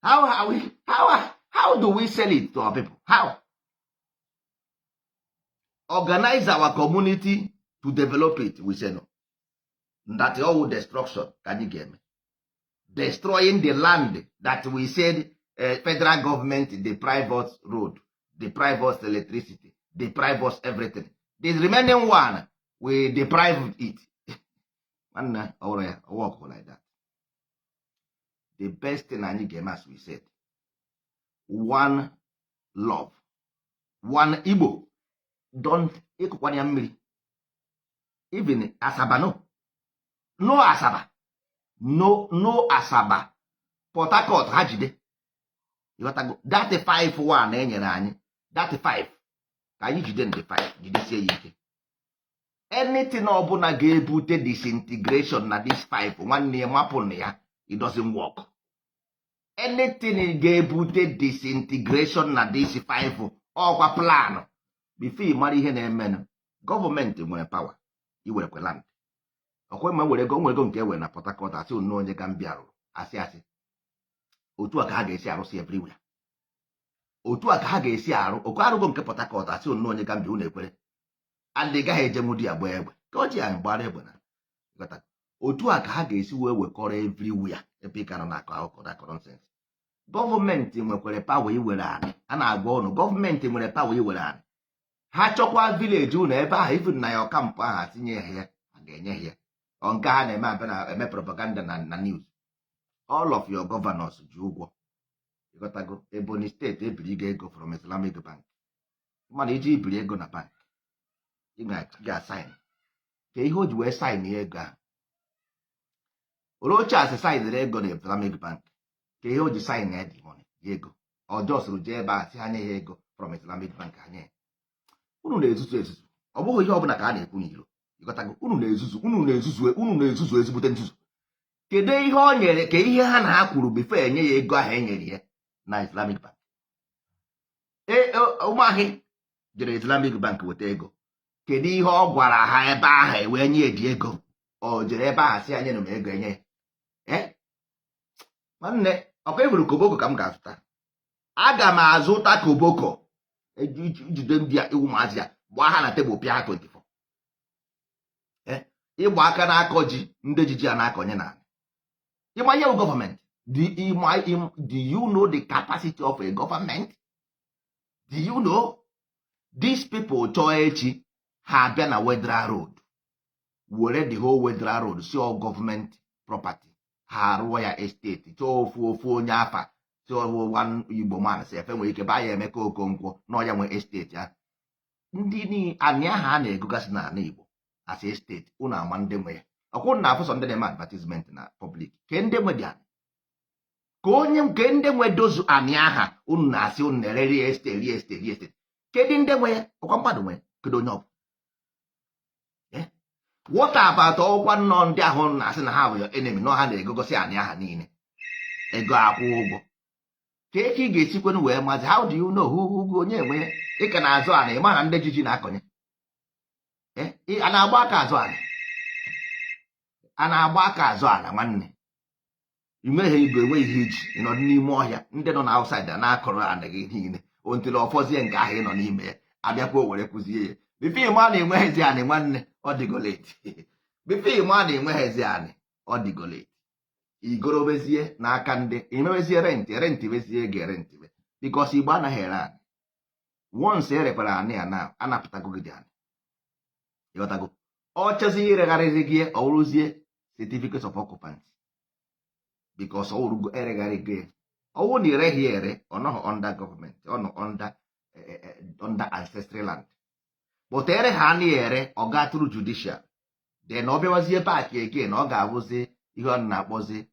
Speaker 1: how do we sell it to our people? How organize our community to develop it? We say no, that all destruction ka anyị ga-eme, destroying the land that we said federal government deprive us road, deprive us electricity, deprive us everything. The remaining one, we deprive it. Nwanne, ọwụrụ ya work like that. The best thing anyị ga-eme, as we said, one love, one Igbo. Don't ịkụkwana ya mmiri. Even Asaba, no, no Asaba, no, no Asaba, Port Harcourt, ha jide. Ịghọtago? That 5 1 e nyere anyị, that 5 ka anyị jide, ndị 5 jidesie ya ike. Anything ọbụla ga-ebute disintegration na this 5, nwanne ya, mapụ na ya. It doesn't work. Anything ga-ebute disintegration na this 5, ọkwa plan before ị mara ihe na-emenụ. Gọọmenti nwere power iwerekwe land. Ọkwa ma were ego, nwere ego nke e were na Port Harcourt, asị nnọọ onye Gambia rụrụ. Asị asị otu a ka ha ga-esi arụsị everywhere. Otu a ka ha ga-esi arụ oku arụgo nke Port Harcourt, asị nnọọ onye Gambia, unu ekwere, and ị gaghị eje nwudi ya gbaa egbe ka o ji anyị gbara egbe na. Ghọta? Otu a ka ha ga-esi wee wekọrọ everywhere ebe ị ka nọ na-akọ akụkọ na nonsense. Gọọmenti nwekwara power iwere anị. A na-agwa ụnụ, gọọmenti nwere power iwere anị. Ha chọkwa village ụnụ ebe ahụ, even na ya camp ahụ, atinye ha ya, a ga-enye ha ya. Ọ nke ha na-eme, abịa na eme propaganda na news. All of your governors ji ụgwọ. Ịghọtago? Ebonyi Steeti ebiri gị ego from Islamic Bank, mana iji ibiri ego na bank, ị ga-asign ka ihe o ji wee sign ya ego ahụ. Rochas signere ego na Islamic Bank, ka ihe o ji sign ya the money. Ego ọjọọ soro jee ebe a sị ha nye ya ego from Islamic Bank, ha nye ya. Unu na-ezuzu ezuzu. Ọ bụghị ihe ọbụla ka a na-ekwu n'iro. Ịghọtago? Unu na-ezuzu, unu na-ezuzu, unu na-ezuzu ezigbote nzuzu. Kedu ihe o nyere ka ihe ha na ha kwuru before enye ya ego ahụ e nyere ya na Islamic Bank? Ụmụahị jere Islamic Bank weta ego. Kedu ihe ọ gwara ha ebe ahụ e wee nye eji ego? O jere ebe ahụ sị ya nyere m ego, enye ya? Ee, nwanne, ọkwa ịhụrụ koboko ka m ga-azụta. Aga m azụta koboko ijide ndị a, ụmụazị a, gbaa ha na tebụl, pịa ha 24. Ịgba aka na-akọ ji, ndị ji ji a na-akọnye na ịma ihe bụ gọọmenti. Do you know the capacity of a government? Do you know these people chọọ echi, ha abịa na Wetheral Road, were the whole Wetheral Road si all government property, ha arụọ ya estate, chọọ ofu ofu onye afa, si one Igbo man si efe nwere ike baa ya Emeka Okonkwo na ọya nwe estate ahụ. Ndị anị ahụ a na-egogasị n'ala Igbo as estate, unu ama ndị nwe ya? Ọkwụ na afụsọ ndị na-eme advertisement na public ke ndị nwe dị anị, ka onye nke ndị nwe dozu anị aha unu na-asị unu na-ere real estate, real estate, real estate. Kedu ndị nwe ya? Ọkwa mmadụ nwe ya? Kedu onye ọ bụ? What about ọkwa nnọọ ndị ahụ na-asị na ha bụ your enemy, nọ ha na-egogosi anị aha niile ego akwụ ụgwọ? Ka eke ị ga-esikwenu wee mazi? How do you know who onye enwe ya? Ị ka na-azụ anị, ịma na ndị jiji na-akọnye. A na-agba aka azụ anị, a na-agba aka azụ ala. Nwanne, ị nweghị ego, enweghị ihe iji ịnọdụ n'ime ọhịa, ndị nọ na outside a na-akọrọ anị gị niile ontili ọfọzie nke ahụ ị nọ n'ime ya abịakwa o were kụzie ya. Before ịma na enweghịzi anị, nwanne, ọ dịgo late. Before ịma na enweghịzi anị, ọ dịgo late. Igorobezie n'aka ndị imewezie rent, rent bezie ego, rent be, because Igbo anaghị ere anị. Once erekwara anị a na anapụtago gị dị anị, ịghọtago? Ọ chọzi iregharịrị gị, ọ wụrụzie certificate of occupancy, because ọ wụrụgo eregharị gị. Ọwụ na ireghị ere, ọ nọghị under gọọmenti, ọ nọ under ancestral land. But ere ha anaghị ere, ọ gaa through judicial, then ọ bịawazie back again, ọ ga-abụzi ihe ọ na-akpọzi,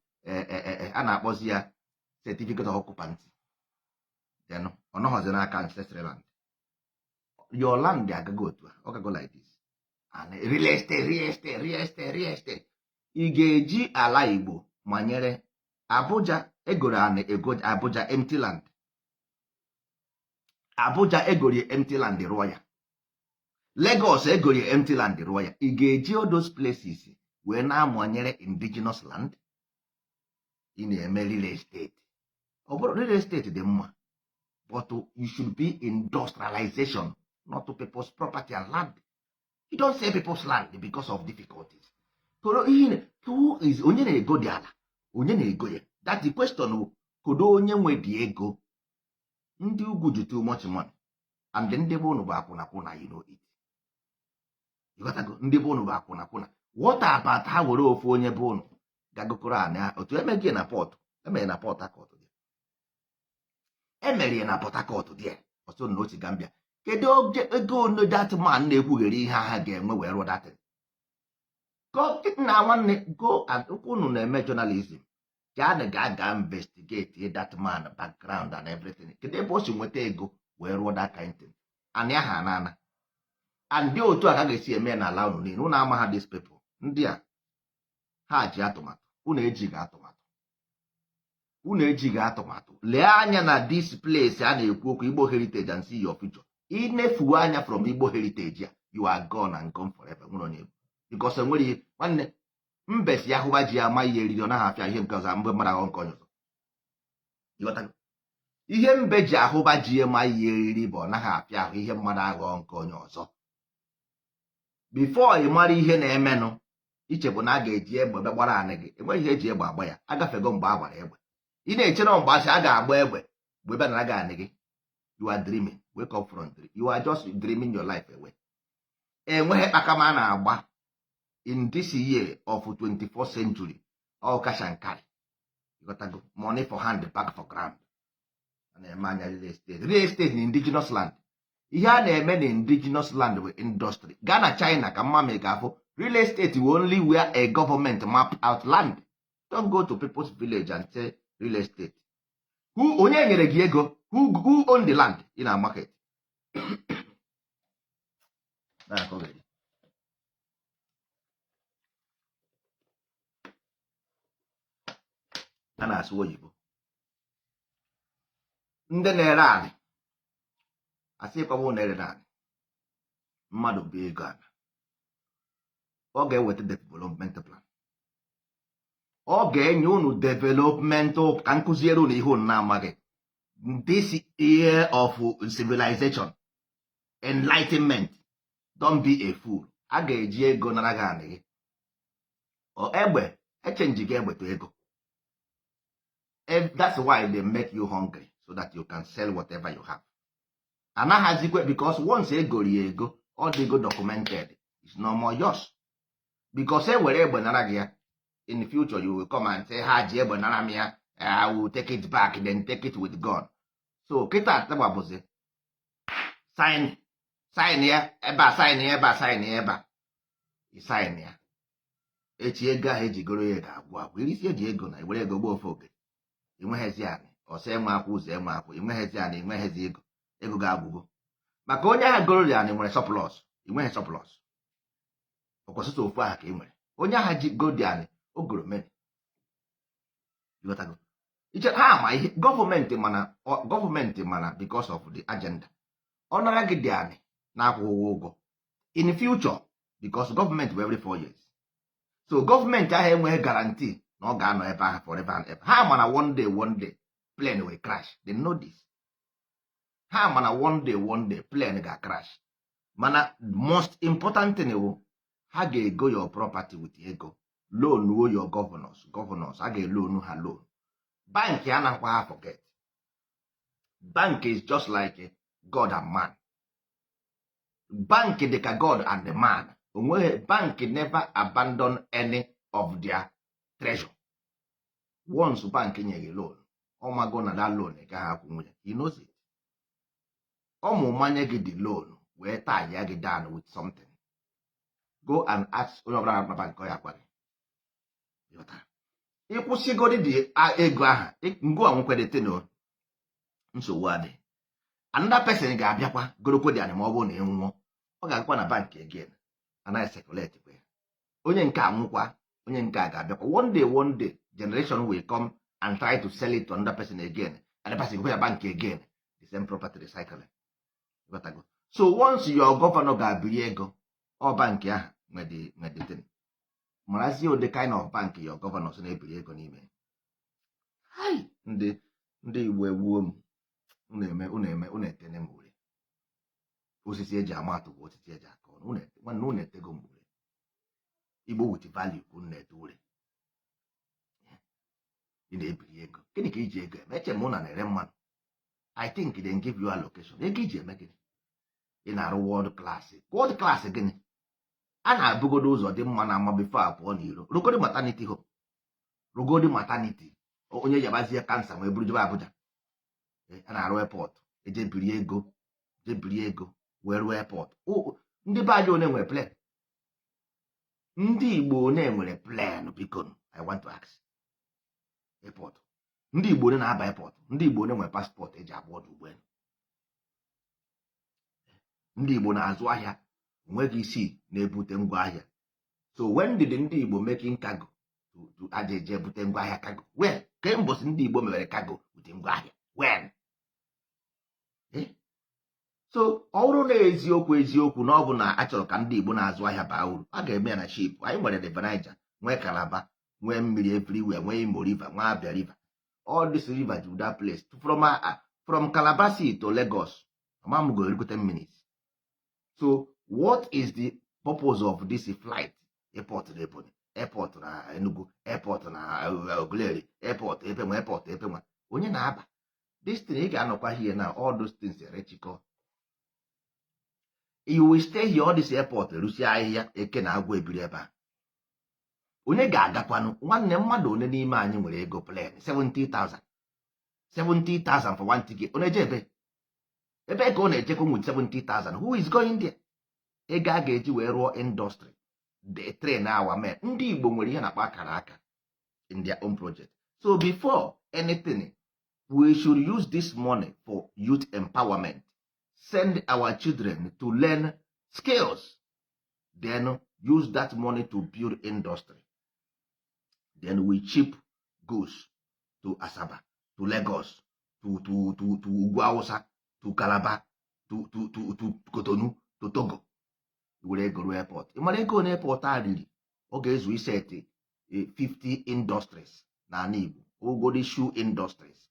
Speaker 1: a na-akpọzi ya certificate of occupancy. Then ọ nọghọzi n'aka ancestral land. Your land agago otu a, ọ gago like this. And real estate, real estate, real estate, real estate, ị ga-eji ala Igbo manyere Abuja? Egoro ana ego Abuja, empty land. Abuja egorie empty land rụọ ya. Lagos egorie empty land rụọ ya. Ị ga-eji all those places wee na-amanyere indigenous land? Ị na-eme real estate. Ọ bụrụ real estate dị mma, but you should be industrialization, not to people's property and land. You don't sell people's land because of difficulties. Koro ihe who is onye na-ego dị ala, onye na-ego ya? That the question wụ, kedu onye nwe dị ego? Ndị ugwu ji too much money, and ndị be unu bụ akwụnakwụna. You know it. Ịghọtago? Ndị be unu bụ akwụnakwụna. What about ha were ofu onye be unu gagokoro anị otu emeghị na port, emere na Port Harcourt dị, emere ya na Port Harcourt dị ọsọ na otu Gambia. Kedu oge ego one that man na-ekwughere ihe agha ga-enwe wee rụọ datin na? Nwanne, go and unu na-eme journalism, gaa na ga ga investigate that man background and everything. Kedu ebe o si nweta ego wee rụọ that kind thing? Anị aha anana and dị otu a ka a ga-esi eme n'ala unu niile. Unu ama ha, these people, ndị a ha ji atụmatụ. Unu ejighị atụmatụ, unu ejighị atụmatụ. Lee anya na this place a na-ekwu okwu Igbo heritage and see your future. Inefuo anya from Igbo heritage a, you are gone and gone forever. Nwere onye because enwere ihe, nwanne, mbe si ahụba ji ama ihe eriri, ọ naghị afịa ihe nke ọzọ mgbe mmadụ aghọ nke onye ọzọ. Ịghọtago? Ihe mbe ji ahụba ji ma ihe eriri bụ ọ naghị afịa ahụ ihe mmadụ aghọ nke onye ọzọ. Before ị mara ihe na-emenụ, iche bụ na a ga-eji egbe bịa gbara anị gị. Enweghị ihe eji egbe agba ya. Agafego mgbe a gbara egbe. Ị na-eche na mgbe asị a ga-agba egbe mgbe bịa nara gị anị gị. You are dreaming. Wake up from dream. You are just dreaming your life away. Enweghị kpakama a na-agba in this year of 24th century. All cash and carry. You got to go money for hand, back for ground. A na-eme anya real estate, real estate in indigenous land. Ihe a na-eme na indigenous land bụ industry. Gaa na China ka mma ma ị ga-afụ real estate will only where a government map out land. Don't go to people's village and say real estate. Who, onye nyere gị ego? Who own the land ị na market na-akọgheri? A na-asụ oyibo. Ndị na-ere anị asị kwabụ na-ere anị mmadụ bụ ego ana, ọ ga-eweta development plan, ọ ga-enye unu development. Ka m kụziere unu ihe unu na-amaghị. This year of civilization, enlightenment, don't be a fool. A ga-eji ego nara gị anị gị. Ọ egbe echange gị egbe to ego. That's why they make you hungry, so that you can sell whatever you have. Anaghazikwe, because once egori ya ego, ọ dịgo documented, it's no more yours, because e were egbe nara gị ya, in the future you will come and say, "Ha ji egbe nara m ya, I will take it back." Then take it with gun. So kịta atagba bụzi sign, sign ya ebe a, sign ya ebe a, sign ya ebe a, ị sign ya echi, ego ahụ eji goro ya ga-agwụ agwụ. Irisi eji ego na ewere ego gba ofe oge, inweghezi anị ọsọ enwe akwụ ụzọ enwe akwụ, inweghezi anị, inweghezi ego, ego ga-agwụgo, maka onye ahụ goro ya anị nwere surplus, inweghị surplus. Ọkwọsịsọ ofu aha ka ị nwere. Onye ahụ ji godi anị o goro many. Ịghọtago? Iche ha ma ihe gọọmenti mana, gọọmenti mana because of the agenda, ọ nara gị dị anị na-akwụghị ụgwọ in future, because gọọmenti bụ every 4 years, so gọọmenti ahụ enweghị guarantee na ọ ga-anọ ebe ahụ forever and ever. Ha mana one day, one day plane will crash. They know this. Ha mana one day, one day plane ga-crash. Mana most important thing wụ ha ga-ego your property with ego, loanuo your governors. Governors a ga-eloanu ha loan. Bank anaghịkwa ha forget. Bank is just like God and man. Bank dị ka God and the man. Onweghị bank never abandon any of their treasure. Once bank nye gị loan, ọ mago na that loan ị gaghị akwụ nwunye. He knows it. Ọ mụ manye gị the loan wee tie ya gị down with something. Go and ask onye ọbụla na bank, ọ ya gwa gị. Ịghọtara? Ịkwụsịgodi dị ego ahụ ngụ a nwekwedete na nsogbu adị. Another person ga-abịakwa gorokwe dị anị. Ma ọ bụrụ na ị nwụọ, ọ ga-agakwa na bank again, anaghị circulate kwe ya. Onye nke a nwụkwa, onye nke a ga-abịakwa. One day, one day, generation will come and try to sell it to another person again, and the person go na bank again, the same property recycling. Ịghọtago? So once your governor ga-abiri ego, ọ bank ahụ nwe the thing. Marazie ụdị kind of bank your governors na-ebiri ego n'ime. Hai, ndị Igbo egbuo m. Unu eme, unu eme, unu etene m ure. Osisi eji ama atụ bụ osisi eji akọ ọnụ. Nwanne, unu etego m ure. Igbo with value ka unu na-ete ure. Ị na-ebiri ego, gịnị ka iji ego eme? Eche m ụna na-ere mmanụ. I think they give you allocation. Ego iji eme gịnị? Ị na-arụ world class, world class gịnị? A na-abụgodo ụzọ dị mma na ama before a pụọ n'iro. Rugodi maternity home, rugodi maternity, onye yabazie cancer wee buru jebe Abuja. A na-arụ airport, eje biri ego, je biri ego wee rụọ airport. Ndị be anyị one nwere plane? Ndị Igbo one nwere plane? Biko, I want to ask. Airport, ndị Igbo one na-aba airport? Ndị Igbo one nwere passport eji agba ọdụ ụgbọelu? Ndị Igbo na-azụ ahịa, onweghị isi na-ebute ngwa ahịa. So when did ndị Igbo making cargo to aja eje ebute ngwa ahịa cargo? When? Ke mbọsị ndị Igbo mewere cargo with ngwa ahịa? When? Eh? So ọ bụrụ na eziokwu eziokwu na ọ bụ na a chọrọ ka ndị Igbo na-azụ ahịa baa uru, a ga-eme ya na ship. Anyị nwere River Niger, nwee Calabar, nwee mmiri everywhere, nwee Imo River, nwee Abia River. All this river to that place, from Calabar Sea to Lagos, ama go erukwu 10 minutes. So what is the purpose of this flight? Airport na Ebonyi, airport na Enugu, airport na Oguleri, airport ebe nwa, airport ebe nwa, onye na-aba this thing? Ị ga-anọkwa here na all those things erechikọ. You will stay here, all this airport erusi ahịhịa, eke na agwọ ebiri ebe a. Onye ga-agakwanụ? Nwanne, mmadụ one n'ime anyị nwere ego plane? 70,000, 70,000 for one ticket. Ọ na-eje ebe ebe ka ọ na-ejekwa with 70,000? Who is going there? Ego a ga-eji wee rụọ industry, the train our men. Ndị Igbo nwere ihe na-akpọ akara aka in their own project. So before anything, We should use this money for youth empowerment, send our children to learn skills, then use that money to build industry. Then we ship goods to Asaba, to Lagos, to Ugwu Hausa, to Calabar, to Cotonou, to Togo. Were ego ruo airport. Ị mara ego na airport a riri, ọ ga-ezu iseti 50 industries n'ala Igbo, ogodi shoe industries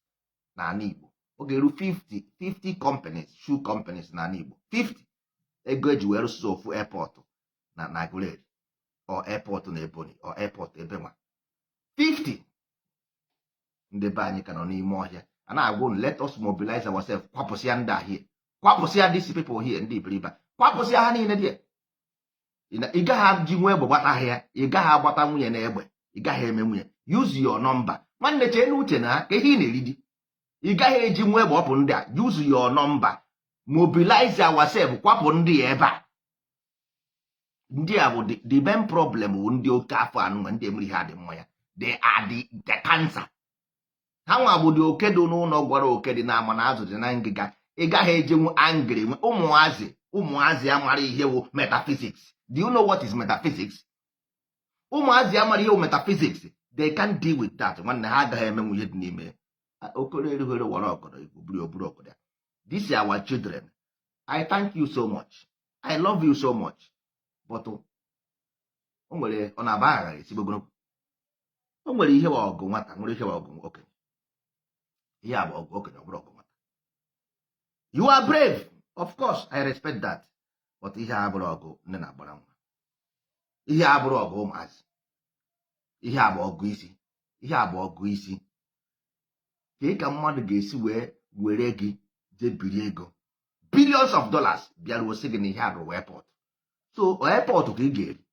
Speaker 1: n'ala Igbo. Ọ ga-eru 50 50 companies, shoe companies n'ala Igbo, 50. Ego eji wee rụsịsị ofu airport na Aguleri or airport na Ebonyi or airport ebe nwa 50. Ndị be anyị ka nọ n'ime ọhịa a na-agwa unu, let us mobilize ourselves. Kwapụsịa ndị a here, kwapụsịa these people here, ndị iberibe, kwapụsịa ha niile dị. Ị gaghị ji nwa egbe gbata ha ya, ị gaghị agbata nwunye na egbe, ị gaghị eme nwunye. Use your number, nwanne. Chee n'uche na ka ihe ị na-eri di. Ị gaghị eji nwa egbe ọpụ ndị a. Use your number, mobilize ourselves, kwapụ ndị a ebe a. Ndị a bụ the main problem, bụ ndị oke afọ anụnwa, ndị emere ihe adị mmanya. They are the cancer. Ha nwa bụ dị oke dị n'ụlọ gwara oke dị n'ama na azụ dị na ngịga. Ị gaghị ejenwu angry. Ụmụazị, ụmụazị amara ihe wụ metaphysics. Do you know what is metaphysics? Ụmụazị amara ihe wụ metaphysics. They can't deal with that. Nwanne, ha agaghị emenwu ihe dị n'ime okoro erughere wara ọgọdọ igbo buru oburu ọgọdọ ya. This is our children. I thank you so much, I love you so much, but o nwere ọ na-aba aghara esi ogologo. O nwere ihe bụ ọgụ nwata, nwere ihe bụ ọgụ okenye. Ihe a bụ ọgụ okenye, ọ bụrụ ọgụ nwata. You are brave, of course I respect that, but ihe a bụrụ ọgụ nne na-agbara nwa, ihe a bụrụ ọgụ ụmụazị, ihe a bụ ọgụ isi, ihe a bụ ọgụ isi. Kee ka mmadụ ga-esi wee were gị jee biri ego billions of dollars, bịaruo sị gị na ihe a rụrụ airport? So airport ka ị ga-eri?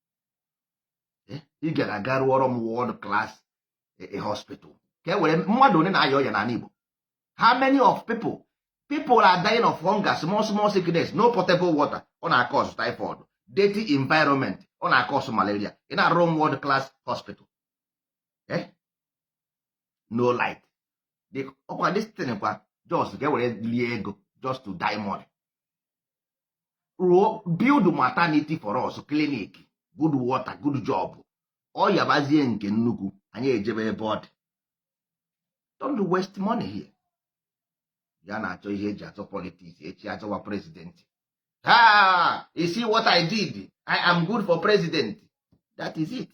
Speaker 1: Ị gara aga rụọrọ m world class hospital ka e were mmadụ one na-aya ọya n'ala Igbo? How many of people are dying of hunger, small small sickness, no potable water, ọ na-acause typhoid, dirty environment, ọ na-acause malaria. Ị na-arụ m world class hospital, eh? No light. Ọkwa this thing kwa just ka e were lie ego, just to die money. Rụọ, build maternity for us, clinic, good water, good job. Ọ yabazie nke nnukwu, anyị ejebe ebe ọ dị. Don't waste money here. Ya na-achọ ihe eji achọ politics, echi achọwa president. Ha, you see what I did? I am good for president. That is it.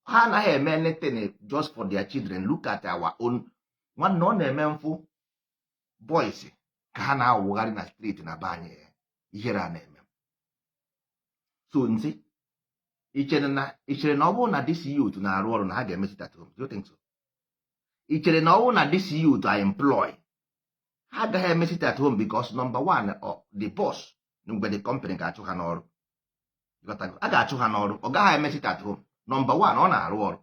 Speaker 1: Ha anaghị eme anything just for their children. Look at our own. Nwanne, ọ na-eme mfụ boys ka ha na-awụgharị na street na be anyị. Ihere a na-eme. So nsị ichere na ọ bụrụ na this youth na-arụ ọrụ na ha ga-eme sit at home? Do you think so? Ichere na ọ bụrụ na this youth are employed, ha agaghị eme sit at home? Because number one, the boss mgbe the company ga-achụ ha n'ọrụ. Ịghọtago? A ga-achụ ha n'ọrụ, ọ gaghị eme sit at home. Number one, ọ na-arụ ọrụ.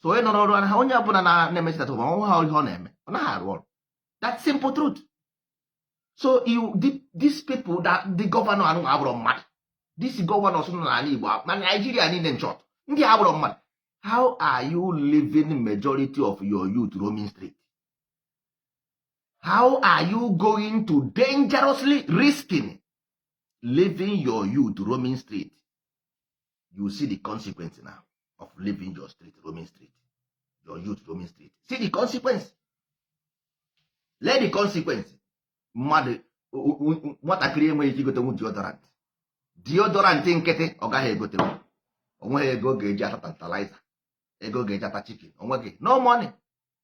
Speaker 1: So onye nọ n'ọrụ anaghị, onye ọbụla na-eme sit at home, ọ ha ihe ọ na-eme, ọ naghị arụ ọrụ. That's simple truth. So these people that the governor anụ abụrụ mmadụ, these governors nọ n'ala Igbo na Nigeria niile, in short, ndị a abụrụ mmadụ. How are you living majority of your youth roaming street? How are you going to dangerously risking leaving your youth roaming street? You see the consequence now of leaving your street roaming street, your youth roaming street. See the consequence. Let the consequence. Mmadụ, nwatakịrị enweghị ike igotenwu deodorant, deodorant nkịtị ọ gaghị egotenwu. Onweghị ego ọ ga-eji ata tantalizer, ego ọ ga-eji ata chicken, onweghị, no money.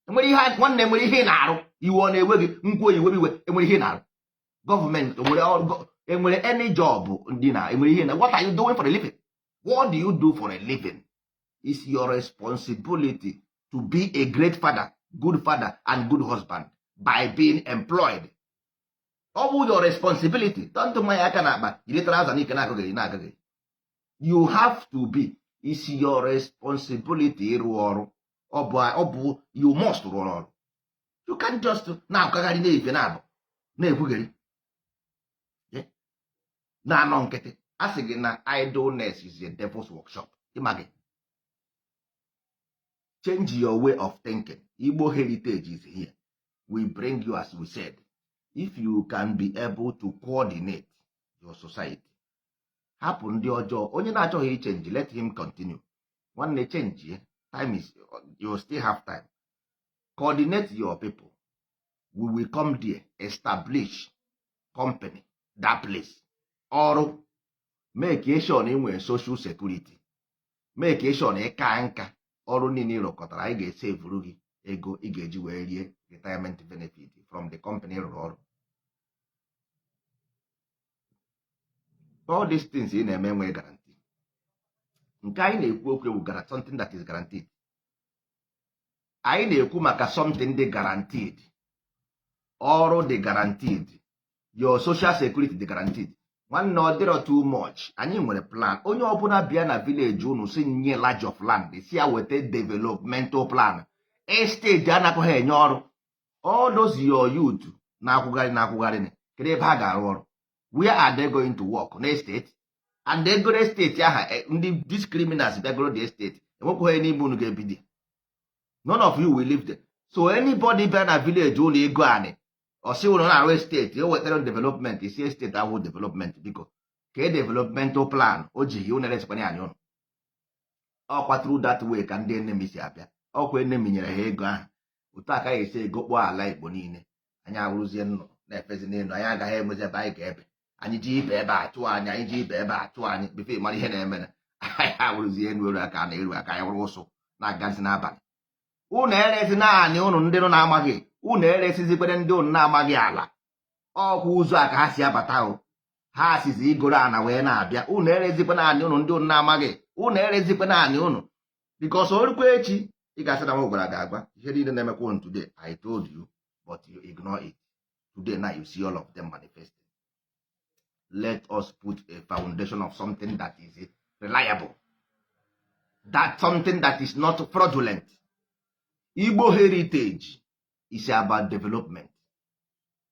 Speaker 1: Enwere ihe, nwanne, enwere ihe ị na-arụ? Iwe ọ na-ewe gị nkwu iwe iwe. Enwere ihe ị na-arụ? Gọọmenti enwere ọrụ enwere any job ndị na enwere ihe na what are you doing for a living? What do you do for a living? It's your responsibility to be a great father, good father and good husband by being employed. Ọ bụ your responsibility. Don't mmanya aka n'akpa, jiri trouser n'ike na-agụghị na-agụghị. You have to be, it's your responsibility ịrụ ọrụ. Ọ bụ you must rụọ ọrụ. You can't just na-akagharị na-efe na-abụ na-ekwugheri na-anọ nkịtị. A sị gị na idleness is a devil's workshop. Ịma gị, change your way of thinking. Igbo heritage is here. We bring you, as we said, if you can be able to coordinate your society. Hapụ ndị ọjọọ. Onye na-achọghị i change, let him continue. Nwanne, change. Time is, you still have time. Coordinate your people. We will come there, establish company that place. Ọrụ, make sure na ị nwere social security, make sure na ịka nka, ọrụ niile ịrụkọtara, anyị ga-esevuru gị ego ị ga-eji wee rie retirement benefit from the company rụrụ ọrụ. All these things ị na-eme nwee guarantee. Nke anyị na-ekwu okwu ewu gara something that is guaranteed. Anyị na-ekwu maka something dị guaranteed. Ọrụ dị guaranteed, your social security dị guaranteed. Nwanne, ọ dịrọ too much. Anyị nwere plan. Onye ọbụla bịa na village unu si nye large of land, si ya weta developmental plan. Estate anakọghị enye ọrụ. All those your youth na-akwụgharị na-akwụgharị, kedu ebe ha ga-arụ ọrụ? Where are they going to work? Na estate? And egoro estate aha, ndị these criminals bịagoro the estate, enwekwaghị n'ime unu ga-ebido. None of you will live there. So anybody bịa na village ụlọ ego anị, ọsị ụlọ na-arụ estate, o wetara development isi estate ahụ development, biko, ka e developmental plan o jighị unu eresikwana anyị ụnụ. Ọkwa through that way ka ndị enemy si abịa. Ọkwa enemy nyere ha ego ahụ. Otu a ka anyị esi ego kpọọ ala Igbo niile. Anyị awụrụzie nnụnụ na-efezi n'elu. Anyị agaghị enwezi ebe anyị ga-ebe. Anyị ji ibe ebe a chụọ anyị, anyị ji ibe ebe a chụọ anyị. Before mara ihe na-eme, na anyị awụrụzie elu elu aka na eru aka, anyị wụrụ ụsụ na-agazi n'abalị. Unu erezi naanị unu ndị nọ na-amaghị, unu eresizikwere ndị unu na-amaghị ala. Ọkwa ụzọ a ka ha si abata o. Ha sizi igoro ana wee na-abịa. Unu erezikwa naanị unu ndị unu na-amaghị. Unu erezikwa naanị unu, because orukwa echi, ị ga-asị na m gwara gị agwa. Ihe niile na-emekwa unu today, I told you, but you ignore it. Today now you see all of them manifesting. Let us put a foundation of something that is reliable, that something that is not fraudulent. Igbo heritage is about development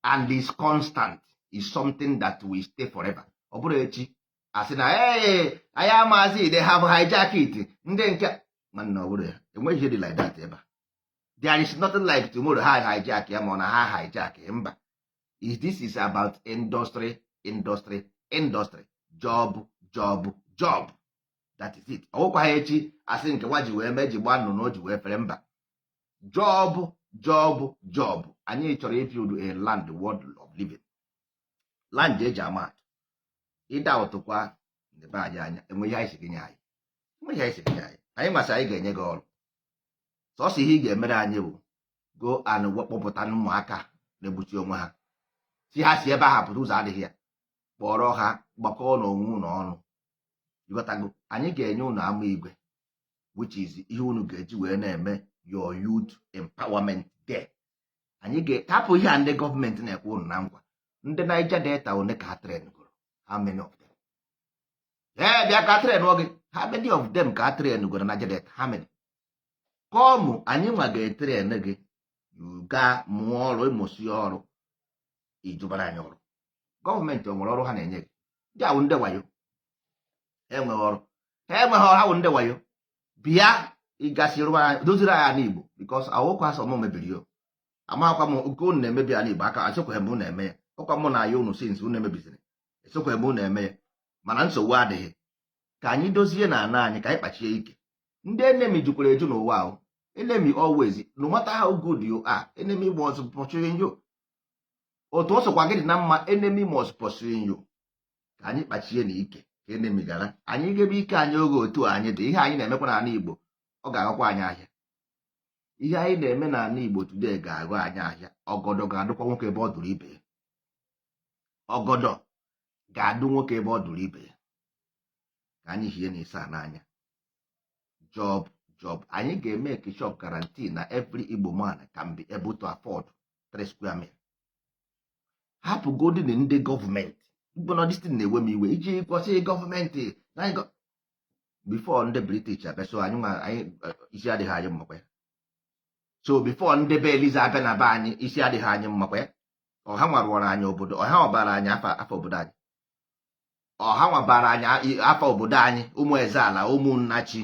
Speaker 1: and is constant, is something that will stay forever. Ọ bụrụ echi asị na ee, anyị amazi, they have hijack it. Ndị nke nwanne, ọ bụrụ ya, enweghị ihe dị like that ebe a. There is nothing like tomorrow ha hijack ya, ma ọ na ha hijack ya. Mba. Is this is about industry, industry, industry, job, job, job. That is it. Ọwụkwa ha echi asị nke nwa ji wee mee ji gbaa nnụnụ, o ji wee fere. Mba. Job, job, job. Anyị chọrọ ibuild a land world of living, land eji ama atụ. Ịda ụtụkwa ndebe anyị anya, enwe ihe anyị si gị nye anyị, enwe ihe anyị si gị nye anyị. Anyị masị anyị ga-enye gị ọrụ. Sọsọ ihe ị ga-emere anyị bụ go and kpọpụta ụmụaka na-egbuchi onwe ha, si ha si ebe ahụ pụta. Ụzọ adịghị ya. Kpọrọ ha, gbakọọ n'onwe unu ọnụ. Ịghọtago? Anyị ga-enye unu ama igwe, which is ihe unu ga-eji wee na-eme your youth empowerment there. Anyị ga-hapụ ihe a ndị gọọmenti na-ekwe unu na nkwa. Ndị Niger Delta one ka ha train goro? How many of them? Ee, bịa ka train gị. How many of them ka ha train goro Niger Delta? How many? Kọmụ anyị nwa ga-etrain gị. You gaa mụọ ọrụ, ịmụsị ọrụ, ijubara anyị ọrụ. Gọọmenti o nwere ọrụ ha na-enye gị? Ndị awụ ndị wayo. Ha enweghị ọrụ, ha enweghị ọrụ. Ha wụ ndị wayo. Bịa ịgasị rụọ anyị, doziri anyị ala Igbo, because awụkwa asọ m mebiri yo. Amakwa m nke unu na-emebi ala Igbo aka. Esokweghị m unu eme ya. Ọkwa mụ na ya unu since unu emebiziri, esokweghị m unu eme ya. Mana nsogbu adịghị. Ka anyị dozie na ana anyị, ka anyị kpachie ike. Ndị enemy jukwara eju n'ụwa ahụ. Enemy always, no matter how good you are, enemy must pursuing you. Otu ọ sọkwa gị dị na mma, enemy must pursuing you. Ka anyị kpachie na ike, ka enemy gara anyị gebe ike anyị oge. Otu anyị dị, ihe anyị na-emekwa n'ala Igbo, ọ ga-aghọkwa anyị ahịa. Ihe anyị na-eme n'ala Igbo today ga-aghọ anyị ahịa. Ọgọdọ ga-adụkwa nwoke ebe ọ dụrụ ibe ya. Ọgọdọ ga-adụ nwoke ebe ọ dụrụ ibe ya. Ka anyị hie na ịsa n'anya. Job, job. Anyị ga-eme shop guarantee na every Igbo man can be able to afford 3 square meal. Hapụgodin ndị gọọmenti bụ this thing na-ewe m iwe iji kwụsị gọọmenti na anyị before ndị British abịa. So anyị nwa anyị isi adịghị anyị mmakwa ya. So before ndị be Eliza abịa na be anyị, isi adịghị anyị mmakwa ya. Ọha nwa rụọrọ anyị obodo, ọha nwabara anyị afa afa obodo anyị, ọha nwabara anyị afa obodo anyị, ụmụ eze ala, ụmụ nnachi,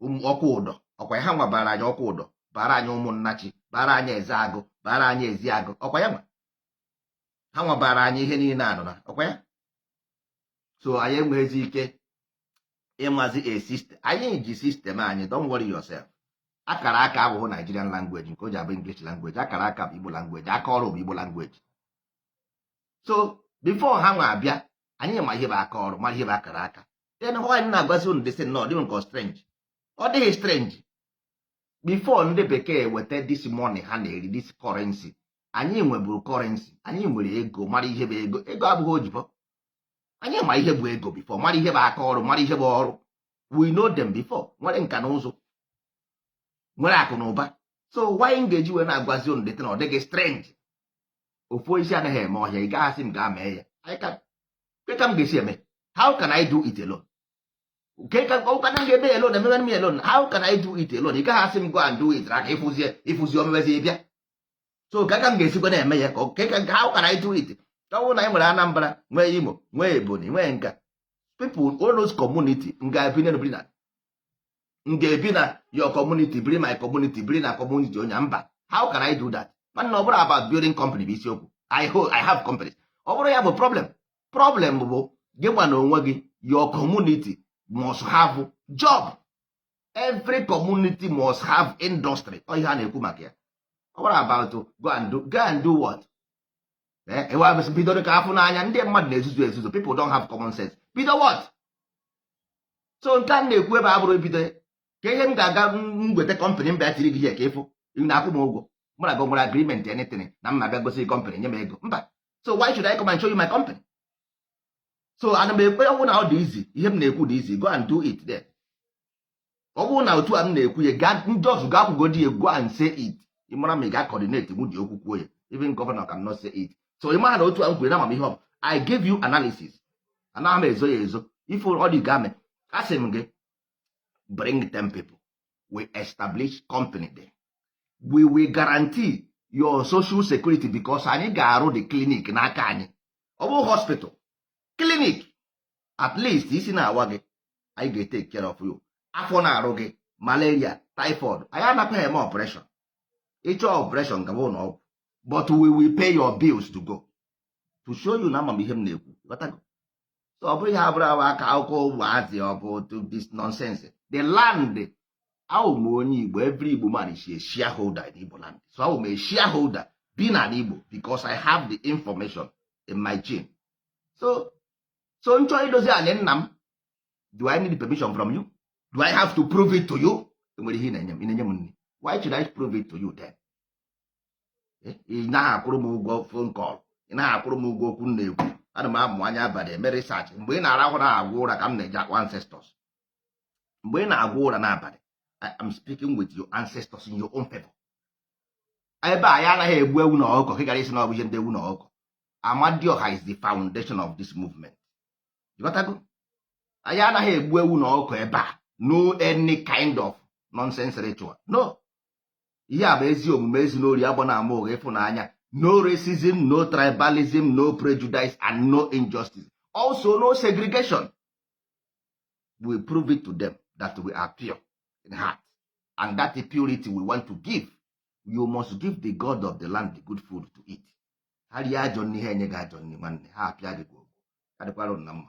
Speaker 1: ụmụ ọkụ ụdọ. Ọkwa ha nwabara anyị ọkụ ụdọ, bara anyị ụmụ nnachi. Bara anyị eze agụ, bara anyị ezi agụ. Ọkwa ya nwa ha nwabara anyị ihe niile anụ na ọkwa ya. So anyị enweghịzi ike ịmazi a system. Anyị ji system anyị. Don't worry yourself. Akara aka abụghị Nigerian language nke o ji abụ English language. Akara aka bụ Igbo language. Aka ọrụ bụ Igbo language. So before ha nwa abịa, anyị ma ihe bụ aka ọrụ, mara ihe bụ akara aka. Then why na-agwazi unu this thing? No, ọ dịghị nke strange, ọ dịghị strange. Before ndị bekee weta this money ha na-eri, this currency, anyị nweburu currency. Anyị nwere ego, mara ihe bụ ego. Ego abụghị ojibo. Anyị ma ihe bụ ego before, mara ihe bụ aka ọrụ, mara ihe bụ ọrụ. We know them before. Nwere nka na ụzụ, nwere akụ na ụba. So why m ga-eji wee na-agwazi unu dịtị na ọ dịghị strange? Ofu isi anaghị eme ọhịa. Ị gaghị asị m gaa mee ya. Ke ka m ga-esi eme? How can I do it alone? Ke ka ọ ka m ga-eme alone? Ememe m alone? How can I do it alone? Ị gaghị asị m go and do it aka ịfụzie ịfụzie omemezi bịa. So ka m ga-esikwa na-eme ya? Ka how can I do it? Ọ bụrụ na anyị nwere Anambra, nwee Imo, nwee Ebonyi, nwee nka people, all those community, m ga-ebi na biri na m ga-ebi na your community, biri my community, biri na community onye mba. How can I do that? Nwanne, ọ bụrụ about building company bụ isiokwu. I have companies. Ọ bụrụ ya bụ problem. Problem bụ gị gwa na onwe gị, your community must have job. Every community must have industry. Ọ ihe a na-ekwu maka ya. Ọ bụrụ about go and do what? Ewe bidoro ka afụ n'anya. Ndị mmadụ na-ezuzu ezuzu. People don't have common sense. Bido what? So nke a na-ekwu ebe a bụrụ bido ka ihe m ga-aga m weta company mba tiri gị ihe ka ịfụ. Ị na-akwụ m ụgwọ? Mụ na gị nwere agreement, anything na mma bịa gosi company, nye m ego? Mba. So why should I come and show you my company? So ana m ekwe. Ọ bụrụ na ọ dị easy, ihe m na-ekwu dị easy, go and do it there. Ọ bụrụ na otu a m na-ekwu ya, gaa ndị ọzọ gaa kwugodi ya. Go and say it. Ị mara ma ị ga coordinate mụ dị okwu kwuo ya. Even governor cannot say it. So ị mara na otu a m kwuru na amamihe ọ bụ. I gave you analysis. Anaghị m ezo ya ezo. Ife ọ dị ga-ame, asị m gị bring 10 people, we establish company there. We will guarantee your social security because anyị ga-arụ the clinic n'aka anyị. Ọ bụ hospital, clinic. At least isi na-awa gị, anyị ga-etake care of you. Afọ na-arụ gị, malaria, typhoid, anyị anakwaghị eme operation. Ịchọ operation, gaba ụlọ ọgwụ, but we will pay your bills to go to show you na amamihe m na-ekwu. Ghọtago? So ọ bụrụ ihe abụrụ abụ aka akụkọ ụmụazị, ọ bụ to this nonsense. The land, awụ m onye Igbo. Every Igbo man is a shareholder in Igbo land. So awụ m a shareholder bi na Igbo because I have the information in my gene. So nchọ idozi anị nna m, do I need permission from you? Do I have to prove it to you? Enwere ihe ị na-enye m? Ị na-enye m nri? Why should I prove it to you then? Ị naghị akwụrụ m ụgwọ phone call, ị naghị akwụrụ m ụgwọ okwu m na-ekwu. Ana m amụ anya abalị eme research. Mgbe ị na-arahụ na agwụ ụra ka m na-eji akpọ ancestors. Mgbe ị na-agwụ ụra n'abalị, I am speaking with your ancestors in your own favor. Ebe a, anyị anaghị egbu ewu na ọkụkọ ka ị gara isi na ọ bụ ihe ndị ewu na ọkụkọ. Amadioha is the foundation of this movement. Ịghọtago? Anyị anaghị egbu ewu na ọkụkọ ebe a. No any kind of nonsense ritual, no. Ihe a bụ ezi omume, ezi n'ori, agba na ama ụgha, ịfụnanya. No racism, no tribalism, no prejudice and no injustice, also no segregation. We prove it to them that we are pure in heart, and that purity we want to give. You must give the god of the land the good food to eat. Ha rie ajọ nri, ha enye gị ajọ nri. Nwanne, ha apịa gị gwogwo. Adịkwara unu na mma.